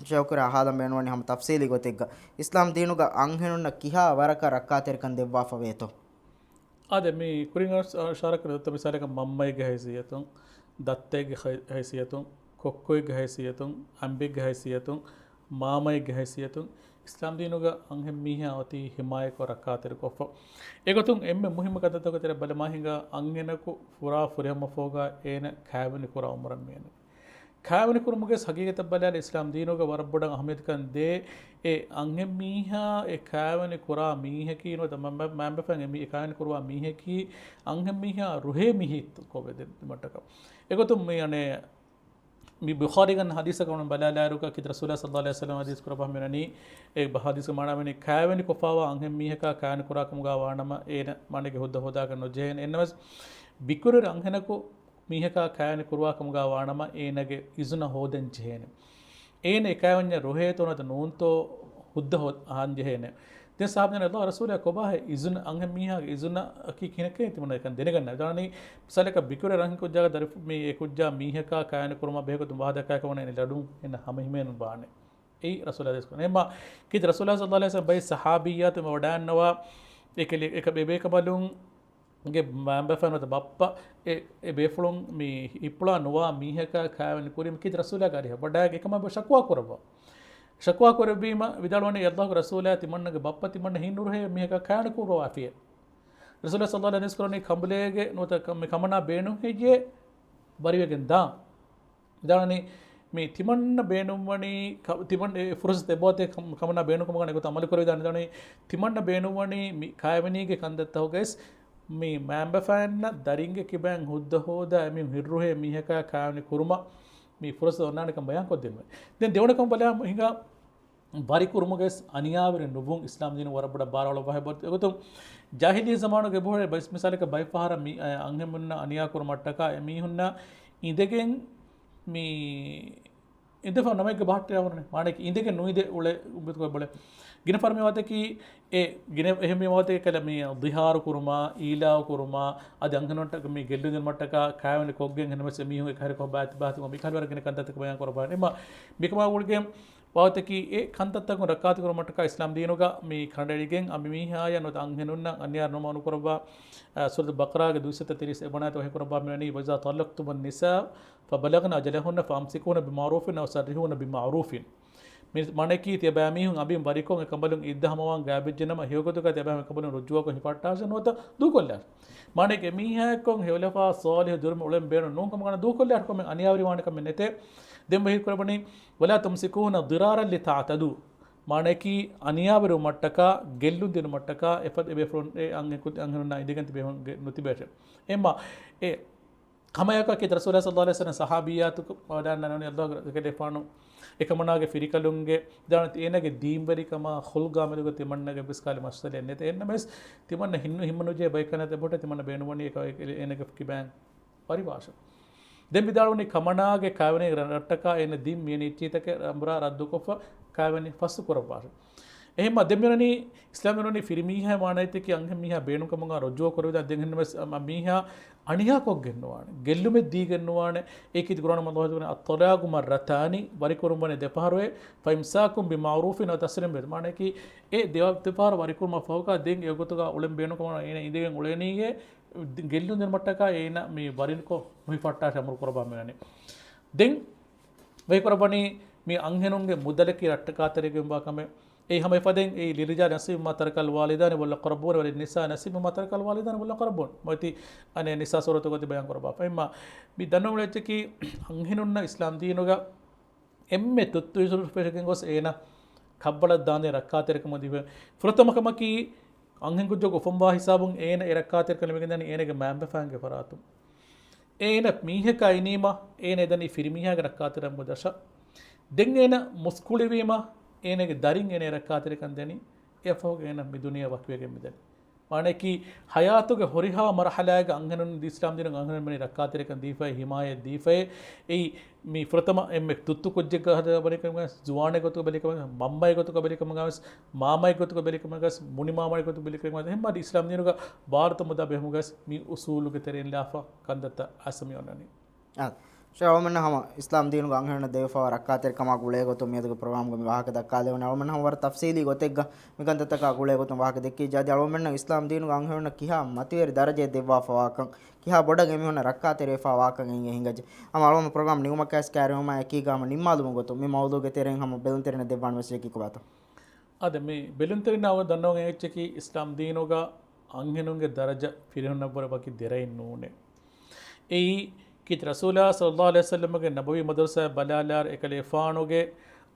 ޝޭޚު ކުރިއަށް އަހާލަން ބޭނުންވަނީ ހަމަ ތަފްސީލީ ގޮތެއްގަ އިސްލާމް ދީނުގަ އަންހެނުންނަށް ކިހާ ވަރަކަށް ރައްކާތެރިކަން ދެއްވާފަވޭތޯ؟ އާދެ، މި ކުރިން އަށް އިޝާރާތް ކުރި ދޮށްތައް މިސާލަކަށް މަންމައެއްގެ ހައިސިއްޔަތުން، ދައްތައެއްގެ ހައި-، ހައިސިއްޔަތުން، ކޮއްކޮއެއްގެ ހައިސިއްޔަތުން، އަނބެއްގެ ހައިސިއްޔަތުން، މާމައެއްގެ ހައިސިއްޔަތުން އިސްލާމް ދީނުގަ އަންހެން މީހާ އޮތީ ހިމާޔަތްކޮށް ރައްކާތެރިކޮށްފަ. އެގޮތުން އެންމެ މުހިއްމު ކަންތައްތަކުގެ ތެރެއަށް ބަލަމާ ހިނގާ އަންހެނަކު ފުރާ ފުރިހަމަފަހުގަ އޭނަ ކާވެނި ކުރާ އުމުރަށް މިއަންނަނީ. ކާވެނި ކުރުމުގެ ހަގީގަތަށް ބަލާލި އިސްލާމް ދީނުގަ ވަރަށް ބޮޑަށް އަހައްމިއްޔަތުކަން ދޭ އެ އަންހެން މީހާ އެ ކާވެނި ކުރާ މީހަކީ ނުވަތަ މަ-، މަ-، މައިންބަފައިން އެ މީ-، އެ ކާވެނި ކުރުވާ މީހަކީ އަންހެން މީހާ ރުހޭ މީހެއް ކޮށް ދެ-، ދެމަށްޓަކަ. އެގޮތުން މި އަނެއް މި ބުޚާރީގެ ހަދީސަކަށް ބަލާލާއިރުގަ ކީރިތި ރަސޫލާ ޞައްލައްލާހު ޢަލައިހި ވަސައްލަމަ ޙަދީސް ކުރައްވާ މިވަނީ، އެ ބަ-، ހަދީސްގެ މާނަ ވަނީ ކާވެނި ކޮށްފަވާ އަންހެން މީހަކާ ކާވެނި ކުރާ ކަމުގަ ވާނަމަ އޭނަ މާނައިގެ ހުއްދަ ހޯދާކަށް ނުޖެހޭނެ. އެންނަމަސް ބިކުރުވެރި އަންހެނަކު މީހަކާ ކާވެނި ކުރުވާ ކަމުގަ ވާނަމަ އޭނަގެ އިޒުނަ ހޯދަން ޖެހޭނެ. އޭނަ އެ ކާވެންޏަށް ރުހޭތޯ ނުވަތަ ނޫންތޯ ހުއްދަ ހޯ-، އަހަން ޖެހޭނެ. ދެން ޞަޙާބީން އަން ރަސޫލާ ކޮބާހޭ އިޒުނަ، އަންހެން މީހާގެ އިޒުނަ އަކީ ކިހިނެއްކަން ތިމަން އެކަން ދެނެގަންނަ. ދާނީ މިސާލަކަށް ބިކުރެ ރަންހި ކުއްޖާގެ ދަރިފު-، މި އެ ކުއްޖާ މީހަކާ ކާވެނި ކުރުމާ ބެހޭގޮތުން ވާހަކަ ދައްކާކަށް ވަނީ އެން ލަޑުން އެން ހަމަ ހިމޭނުން ބާނެ. އެއީ ރަސޫލާ ދެސްކޮށް. އެމާ ކީރިތި ރަސޫލާ ޞައްލައްލާހު ޢަލައިހި ވަސައްލަމަ ބައި ޞަޙާބިއްޔާތު މި ވަޑައިންނަވާ އެކަލި-، އެކަ ބޭބޭކަނބަލުން ގެ މައިންބަފައިން ނުވަތަ ބައްޕަ އެ، އެ ބޭފުޅުން މި ހިއްޕުޅާ ނުވާ މީހަކާ ކާވެނި ކުރީމަ ކީރިތި ރަސޫލާގެ އަރިހަށް ވަޑައިގެން އެކަމާ ޝަކުވާ ކުރައްވާ. ޝަކުވާ ކުރެއްވީމަ ވިދާޅުވަނީ އައްލާހުގެ ރަސޫލާ ތިމަންނަގެ ބައްޕަ ތިމަންނަ ހިތް ނުރުހޭ މީހަކާ ކާވެނި ކުރުވާފިޔޭ. ރަސޫލާ ޞައްލަﷲު ޢަލައިހި ވަސައްލަމަ ކަނބުލޭގެ ނުވަތަ ކަ-، މި ކަމަނާ ބޭނުން ހެއްޔޭ ވަރިވެގެން ދާން. ދާނީ މި ތިމަންނަ ބޭނުންވަނީ ކަ-، ތިމަން އެ ފުރުސަތު އެބައޮތޭ ކަމަ-، ކަމަނާ ބޭނުންކަމުގަ އެގޮތަށް އަމަލު ކުރެވިދާނެ. ދާނީ ތިމަންނަ ބޭނުންވަނީ މި ކާވެނީގެ ކަންތައްތަކުގައިސް މި މައިންބަފައިންނަށް ދަރިންގެ ކިބައިން ހުއްދަ ހޯދާ އެމީހުން ހިއްރުހޭ މީހަކާ ކާވެނި ކުރުމަށް މި ފުރުސަތު އޮންނާނެކަން ބަޔާންކޮށްދިނުމެވެ. ދެން ދެވަނަކަން ބަލާ ހިނގާ ވަރިކުރުމުގައި އަނިޔާވެރި ނުވުން އިސްލާމް ދީނު ވަރަށް ބޮޑަށް ބާރުއަޅުއްވާ ހެއްޔޭ. އެގޮތުން ޖާހިލީ ޒަމާނުގެ އެބަހުރި ބައިސް މިސާލަކަށް ބައެއް ފަހަރަށް މި، އަ، އަންހެނުންނަށް އަނިޔާ ކުރުމަށްޓަކާ އެމީހުންނަށް އިނދެގެން މި އިނދެފަ ނަމެއްގެ ބަހައްޓެއް އަވަރުނެ. މާނައަކީ އިނދެގެން ނުއިނދެ އުޅެ އުނބިތުކޮށް ބޮޅެ. ގިނަ ފަހަރު މި ވާތަކީ އެ ގިނަ އެހެން މި ވާތަކީ ކަލަ މި ދިހާރު ކުރުމާ، އީލާ ކުރުމާ، އަދި އަންހެނުންނަށްޓަކާ މި ގެއްލުން ދިނުމަށްޓަކާ ކާވެނި ކޮށްގެން ހެންނަމެސް އެމީހުން އެކަހެރިކޮށް ބާތި ބާތި މި ކަހަލަ ވަރަށް ގިނަ ކަންތައްތަކެއް ބަޔާން ކުރައްވާނެ. އެމަ މިކަމާ ގުޅިގެން ވާތަކީ އެ ކަންތައްތަކުން ރައްކާތެރިކުރުމަށްޓަކާ އިސްލާމް ދީނުގަ މި ކަނޑައެޅިގެން އަ، މި މީހާޔަށް ނުވަތަ އަންހެނުންނަށް އަނިޔާ ނުމަ ނުކުރައްވާ، އަ، ސޫރަތު ބަޤަރާގެ ދުއިސައްތަ ތިރީސް އެއް ވަނަ އާޔަތު ވަޙީ ކުރައްވާ މިވަނީ، "وإذا طلقتم النساء فبلغن أجلهن فأمسكوهن بمعروف أو سرحوهن بمعروف." މި މާނައަކީ ތިޔަބައިމީހުން އަނބިން ވަރިކޮށް އެކަނބަލުން އިއްދަ ހަމަވާން ގާތްވެއްޖެނަމަ ހެޔޮގޮތުގަ ތިޔަބައިމީހުން ކަނބަލުން ރުޖޫޢަކޮށް ހިފަހައްޓާށޭ ނުވަތަ ދޫކޮށްލާށޭ. މާނައަކީ އެމީހާއެއްކޮށް ހެޔޮލަފާ ޞާލިޙު ޖުރުމެއް އުޅެން ބޭނުން ނޫން ކަމަށް ވަންޏާ ދޫކޮށްލާށޭ، ކޮންމެ އަނިޔާވެރިވާނެ ކަމެއް ނެތޭ. ދެން ވަޙީ ކުރައްވަނީ، "ولا تمسكوهن ضرارا لتعتدوا." މާނައަކީ އަނިޔާވެރިވުމަށްޓަކާ، ގެއްލުން ދިނުމަށްޓަކާ، އެފަދަ އެބޭފުޅުން އެ އަންހެން ކުދި އަންހެނުންނާ އިނދެގެން ތިބޭފުޅުން ނުތިބޭށޭ. އެމަ އެ ކަމަޔަކަކީ ރަސޫލާ ޞައްލަﷲު ޢަލައިހި ވަސައްލަމަ ޞަޙާބިއްޔާތު ވަޑާންނަނީ ﷲ ގެ ރަސޫލުގެފާނު އެކަމަނާގެ ފިރިކަލުންގެ ދާނަތި އޭނާގެ ދީންވެރިކަމާ ޚުލްޤާ މެދުގަ ތިމަންނަގެ ވެސް ކާލެ މައްސަލައެއް ނެތެ. އެހެންނަމަވެސް ތިމަންނަ ހިންނު ހިންމަނުޖެހޭ ބައެއް ކަންތައްތައް އެބަހުއްޓޭ ތިމަންނަ ބޭނުންވަނީ އެކަ-، އެ-، އޭނާގެ ކިބައިން ވަރިވާށޭ. ދެން ވިދާޅުވަނީ ކަމަނާގެ ކާވެނީގެ ރަށްޓަކާ އޭނަ ދީން މިޔަނި އިއްޗިތަކެއް ރަނބުރާ ރައްދުކޮށްފަ ކާވެނި ފަސް ކުރައްވާށޭ. އެހެންމަ ދެން މިވަނީ އިސްލާމް މިވަނީ ފިރިމީހާ މާނައިތަކީ އަންހެން މީހާ ބޭނުންކަމުގަ ރުޖޫޢަ ކުރެވިދާނެ. ދެން އެހެންނަމަވެސް އަ، މީހާ އަނިޔާކޮށްގެން ނުވާނެ، ގެއްލުމެއް ދީގެން ނުވާނެ. އޭކީ ޤުރްއާނު ﷲ ވަޙީ ކުރައްވަނީ، "الطلاق مرتان" ވަރިކުރުން ވަނީ ދެ ފަހަރުއޭ، "فإمساك بمعروف أو تسريح بإحسان." މާނައަކީ އެ ދެ ފަ-، ދެ ފަހަރު ވަރިކުރުމަށް ފަހުގަ ދެން އެގޮތުގަ އުޅެން ބޭނުންކަމަށް އޭނަ އިނދެގެން އުޅެނީއޭ ގެއްލުން ދިނުމަށްޓަކާ އޭނަ މި ވަރިކޮށް ނުހިފަހައްޓާށޭ އަމުރު ކުރައްވާ މިވަނީ. ދެން ވަޙީ ކުރައްވަނީ މި އަންހެނުންގެ މުދަލަކީ ރައްޓަކާތެރިގެންވާ ކަމެއް. އެއީ ހަމަ އެފަދައިން އެއީ، "للرجال نصيب مما ترك الوالدان والأقربون وللنساء نصيب مما ترك الوالدان والأقربون." މޮޔަތި އަނެއް ނިސާ ސޫރަތުގަ ތި ބަޔާން ކުރައްވާފަ. އެހެންމަ މި ދަންނަވަން އެއްޗަކީ އަންހެނުންނަށް އިސްލާމް ދީނުގަ އެންމެ ތުއްތު އިސުރު ފެށިގެން ގޮސް އޭނަ ކަށްވަޅަށް ދާންދެން ރައްކާތެރިކަމަށް ދީފަ. ފުރަތަމަ ކަމަކީ އަންހެންކުއްޖަކު އުފަންވާ ހިސާބުން އޭނަ އެ ރައްކާތެރިކަން ލިބިގެންދާނީ އޭނަގެ މައިންބަފައިންގެ ފަރާތުން. އޭނަ މީހަކާ އިނީމަ، އޭނަ އެދަނީ ފިރިމީހާގެ ރައްކާތެރިކަން ދަށަށް. ދެން އޭނަ މުސްކުޅިވީމަ، އޭނަގެ ދަރިން އޭނަ ރައްކާތެރިކަން ދެނީ. އެއަށްފަހުގަ އޭނަ މި ދުނިޔެ ވަކިވެގެން މިދަނީ. މާނައަކީ، ހަޔާތުގެ ހުރިހާ މަރުޙަލާއެއްގަ އަންހެނުން އިސްލާމް ދީނުގެ އަންހެނުން މި ރައްކާތެރިކަން ދީފައި، ހިމާޔަތް ދީފައި، އެއީ މި ފުރަތަމަ އެންމެ ތުއްތު ކުއްޖެއްގަ ހަދާ ބަލިކަމުގަ، ޒުވާނެއް ގޮތުގަ ބަލިކަމުގަ، މަންމައެއް ގޮތުގަ ބަލިކަމުގަ ވެސް، މާމައެއް ގޮތުގަ ބަލިކަމުގަ ވެސް، މުނިމާމައެއް ގޮތުގަ ބަލިކަމުގަ ވެސް، އެހެންމާ އިސްލާމް ދީނުގަ ބާރުތައް މުދާ ބެހުމުގަ ވެސް މި އުސޫލުގެ ތެރެއިން ލާފަ ކަންތައްތައް އައިސް މި އޮންނަނީ. އާ، ޝޭޚް އަޅުމެންނަށް ހަމަ އިސްލާމް ދީނުގަ އަންހެނުންނަށް ދެވިފައިވާ ރައްކާތެރިކަމާ ގުޅޭގޮތުން މިއަދުގެ ޕްރޮގްރާމްގަ މި ވާހަކަ ދައްކާލެވުނީ. އަޅުމެން ހަމަ ވަރަށް ތަފްސީލީ ގޮތެއްގަ މިކަންތައްތަކާ ގުޅޭގޮތުން ވާހަކަ ދެއްކިއްޖެ. އަދި އަޅުމެންނަށް އިސްލާމް ދީނުގަ އަންހެނުންނަށް ކިހާ މަތިވެރި ދަރަޖައެއް ދެއްވާފަވާކަން، ކިހާ ބޮޑަށް އެމީހުންނަށް ރައްކާތެރިވެފަވާކަން އެނގޭ ހިނގައްޖެ. ހަމަ އަޅުގަނޑު ޕްރޮގްރާމް ނިމުމަކާވެސް ކައިރިވުމާ އެކީގަ ހަމަ ނިންމާލުމުގެ ގޮތުން މި މައުޟޫގެ ތެރެއިން ހަމަ ބެލުންތެރިންނަށް ދެއްވާން ވެސް އެކި ކޮބާތޯ؟ އާދެ، މި ބެލުންތެރިންނަށް އަޅުގަނޑު ދަންނަވަން އެއްޗަކީ އިސްލާމް ދީނުގަ އަންހެނުންގެ ދަރަޖަ ފިރިހެނުންނަށްވުރެ ވަކި ދެރައެއް ނޫނޭ. އެއީ ކީރިތި ރަސޫލާ ޞައްލަﷲު ޢަލައިހި ވަސައްލަމަގެ ނަބަވީ މަދްރަސާއަށް ބަލާލާއިރު އެކަލޭފާނުގެ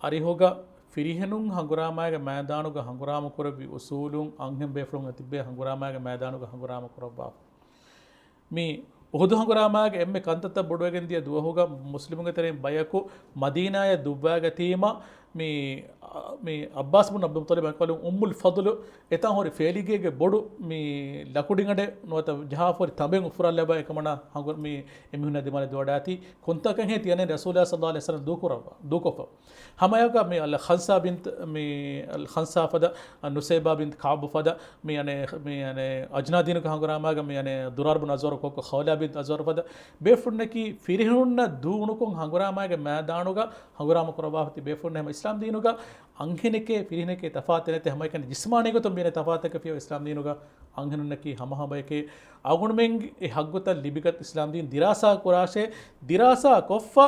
އަރިހުގަ ފިރިހެނުން ހަނގުރާމައިގެ މައިދާނުގަ ހަނގުރާމަ ކުރެއްވި އުސޫލުން އަންހެން ބޭފުޅުން އެތިއްބެ ހަނގުރާމައިގެ މައިދާނުގަ ހަނގުރާމަ ކުރައްވާފަ. މި އުޙުދު ހަނގުރާމާގެ އެންމެ ކަންތައްތައް ބޮޑުވެގެން ދިޔަ ދުވަހުގަ މުސްލިމުންގެ ތެރެއިން ބަޔަކު މަދީނާޔަށް ދުއްވާގަތީމަ، މި، މި ޢައްބާސް ބުން ޢަބްދުލް މުޠަލިބް އަންކަލުން އުއްމުލް ފަޟްލު އެތާން ހުރި ފޭލިގޭގެ ބޮޑު މި ލަކުޑިގަނޑެއް ނުވަތަ ޖަހާފަ ހުރި ތަނބެއް އުފުރާލައްވާ އެކަމަނާ ހަނގު-، މި އެމީހުންނާ ދިމާލަށް ދުވަޑާތީ ކޮންތާކަށްހޭ ތިޔަނެ ރަސޫލާ ޞައްލަﷲު ޢަލައިހި ވަސައްލަމަ ދޫކުރައްވާ، ދޫކޮށްފަ. ހަމައެއާއެކު މި އަލް ޚަންސާ ބިންތު، މި އަލް ޚަންސާ ފަދަ، އަ، ނުސައިބާ ބިންތު ކަޢުބު ފަދަ، މި އަނެ، މި އަނެ އަޖްނާ ދީނުގެ ހަނގުރާމާގަ މި އަނެ ދުރާރު ބިން އަޒްވަރު ކޮއްކޮ ޚައުލާ ބިންތު އަޒްވަރު ފަދަ ބޭފުޅުންނަކީ ފިރިހެނުންނަށް ދޫ އުނުކުން ހަނގުރާމާގެ މައިދާނުގަ ހަނގުރާމަ ކުރައްވާފަ ތި ބޭފުޅުން ހަމަ އިސްލާމް ދީނުގަ އަންހެނެކޭ ފިރިހެނެކޭ ތަފާތެއް ނެތޭ، ހަމައެކަނި ޖިސްމާނީ ގޮތުން ބޭނެ ތަފާތަކަށް ފިޔަވަ އިސްލާމް ދީނުގަ އަންހެނުންނަކީ ހަމަހަމައެކޭ. އަޅުގަނޑުމެން އެ ހައްގުތައް ލިބިގަތް އިސްލާމް ދީން ދިރާސާ ކުރާށޭ، ދިރާސާ ކޮށްފަ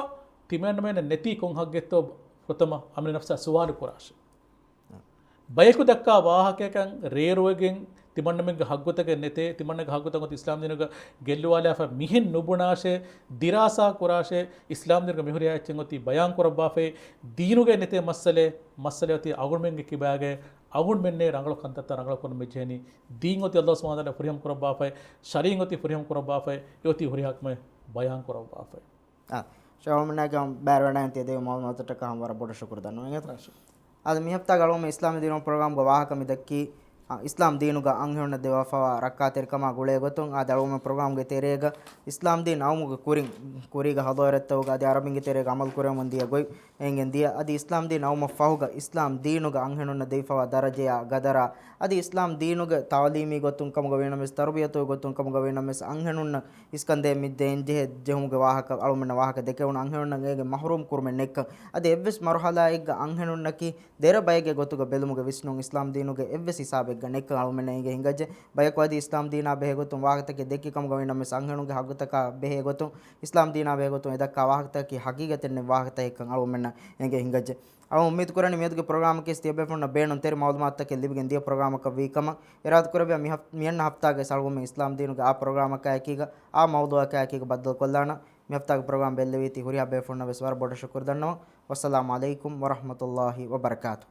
ތިމަންނަމެންނަށް ނެތީ ކޮން ހައްގެއްތޯ ފުރަތަމަ އަމިއްލަ ނަފްސާ ސުވާލު ކުރާށޭ. ބަޔަކު ދައްކާ ވާހަކައަކަށް ރޭރުވެގެން ތިމަންނަމެންގެ ހައްގުތަކެއް ނެތޭ، ތިމަންނަގެ ހައްގުތައް އޮތީ އިސްލާމް ދީނުގަ ގެއްލުވާލާފަ މިހެން ނުބުނާށޭ، ދިރާސާ ކުރާށޭ، އިސްލާމް ދީނުގަ މިހުރިހާ އެއްޗެއް އޮތީ ބަޔާން ކުރައްވާފައި، ދީނުގައި ނެތޭ މައްސަލައެއް، މައްސަލައެއް އޮތީ އަޅުގަނޑުމެންގެ ކިބާގައި، އަޅުގަނޑުމެންނޭ ރަނގަޅު ކަންތައްތައް ރަނގަޅު ކުރަން މިޖެހެނީ. ދީން އޮތީ އައްލާހު ސުބްޙާނަހޫ ވަތަޢާލާ ފުރިހަމަ ކުރައްވާފައި، ޝަރީޢަތް އޮތީ ފުރިހަމަ ކުރައްވާފައި، އެ އޮތީ ހުރިހާ ކަމެއް ބަޔާން ކުރައްވާފައި. އާ، ޝައިޚް އަޅުމެންނާއެކު ބައިވެރިވެވަޑައިގެން ތިޔަދެއްވި މަޢުލޫމާތުތަކަށް ހަމަ ވަރަށް ބޮޑަށް ޝުކުރު ދަންނަވަން. އާ، ޝުކުރު. އަދި މި ހަފްތާގެ އަޅުގަނޑުމެން އިސްލާމީ ދީނުގެ ޕްރޮގްރާމްގެ ވާހަކަ މި ދެއްކީ، އާ، އިސްލާމް ދީނުގަ އަންހެނުންނަށް ދެވިފައިވާ ރައްކާތެރިކަމާ ގުޅޭ ގޮތުން. އާދެ، އަޅުގަނޑުމެން ޕްރޮގްރާމްގެ ތެރޭގަ އިސްލާމް ދީން އައުމުގެ ކުރިން، ކުރީގެ ޙަޟާރަތްތަކުގަ އަދި ޢަރަބިންގެ ތެރޭގަ ޢަމަލު ކުރެވެމުން ދިޔަ ގޮތް އެނގެން ދިޔަ. އަދި އިސްލާމް ދީން އައުމަށް ފަހުގަ އިސްލާމް ދީނުގަ އަންހެނުންނަށް ދެވިފައިވާ ދަރަޖަޔާ ގަދަރާ، އަދި އިސްލާމް ދީނުގެ ތަޢުލީމީ ގޮތުން ކަމުގަ ވީނަމަވެސް، ތަރުބިޔަތުގެ ގޮތުން ކަމުގަ ވީނަމަވެސް، އަންހެނުންނަށް އިސްކަންދޭން މި ދޭން ޖެހޭ ޖެހުމުގެ ވާހަކަ، އަޅުމެންނަށް ވާހަކަ ދެކެވުނު، އަންހެނުންނަށް އޭގެ މަޙްރޫމް ކުރުމެއް ނެތްކަން. އަދި އެއްވެސް މަރުޙަލާއެއްގަ އަންހެނުންނަކީ ދެރަ ބައެއްގެ ގޮތުގަ ބެލުމުގެ ވިސްނުން އިސްލާމް ދީނުގެ އެއްވެސް ހިސާބެއްގަ ނެތްކަން އަޅުމެންނަށް އެނގޭ ހިނގައްޖެ. ބަޔަކު އަދި އިސްލާމް ދީނާ ބެހޭ ގޮތުން ވާހަކަތަކެއް ދެއްކި ކަމުގަ ވީނަމަވެސް، އަންހެނުންގެ ހައްގުތަކާ ބެހޭ ގޮތުން އިސްލާމް ދީނާ ބެހޭ ގޮތުން އެ ދައްކާ ވާހަކަތަކަކީ ހަގީގަތެއް ނެތް ވާހަކަތަކެއްކަން އަޅުމެންނަށް އެނގޭ ހިނގައްޖެ. އަޅު އުއްމީދު ކުރަނީ މިއަދުގެ ޕްރޮގްރާމަކީ ތިޔަބޭފުޅުންނަށް ބޭނުންތެރި މަޢުލޫމާތުތަކެއް ލިބިގެން ދިޔަ ޕްރޮގްރާމަކަށް ވީ ކަމަށް. އިރާދަކުރެއްވިޔާ މި ހަފް-، މިއަންނަ ހަފްތާގެ އަޅުގަނޑުމެން އިސްލާމް ދީނުގެ އާ ޕްރޮގްރާމަކާއެކީގަ، އާ މައުޟޫޢަކާއެކީގަ ބައްދަލުކޮށްލާނަން. މި ހަފްތާގެ ޕްރޮގްރާމް ބެއްލެވީތީ ހުރިހާ ބޭފުޅުންނަށް ވެސް ވަރަށް ބޮޑަށް ޝުކުރު ދަންނަވަން. ވައްސަލާމު ޢަލައިކުމް ވަރަޙްމަތުﷲި ވަބަރަކާތުހު.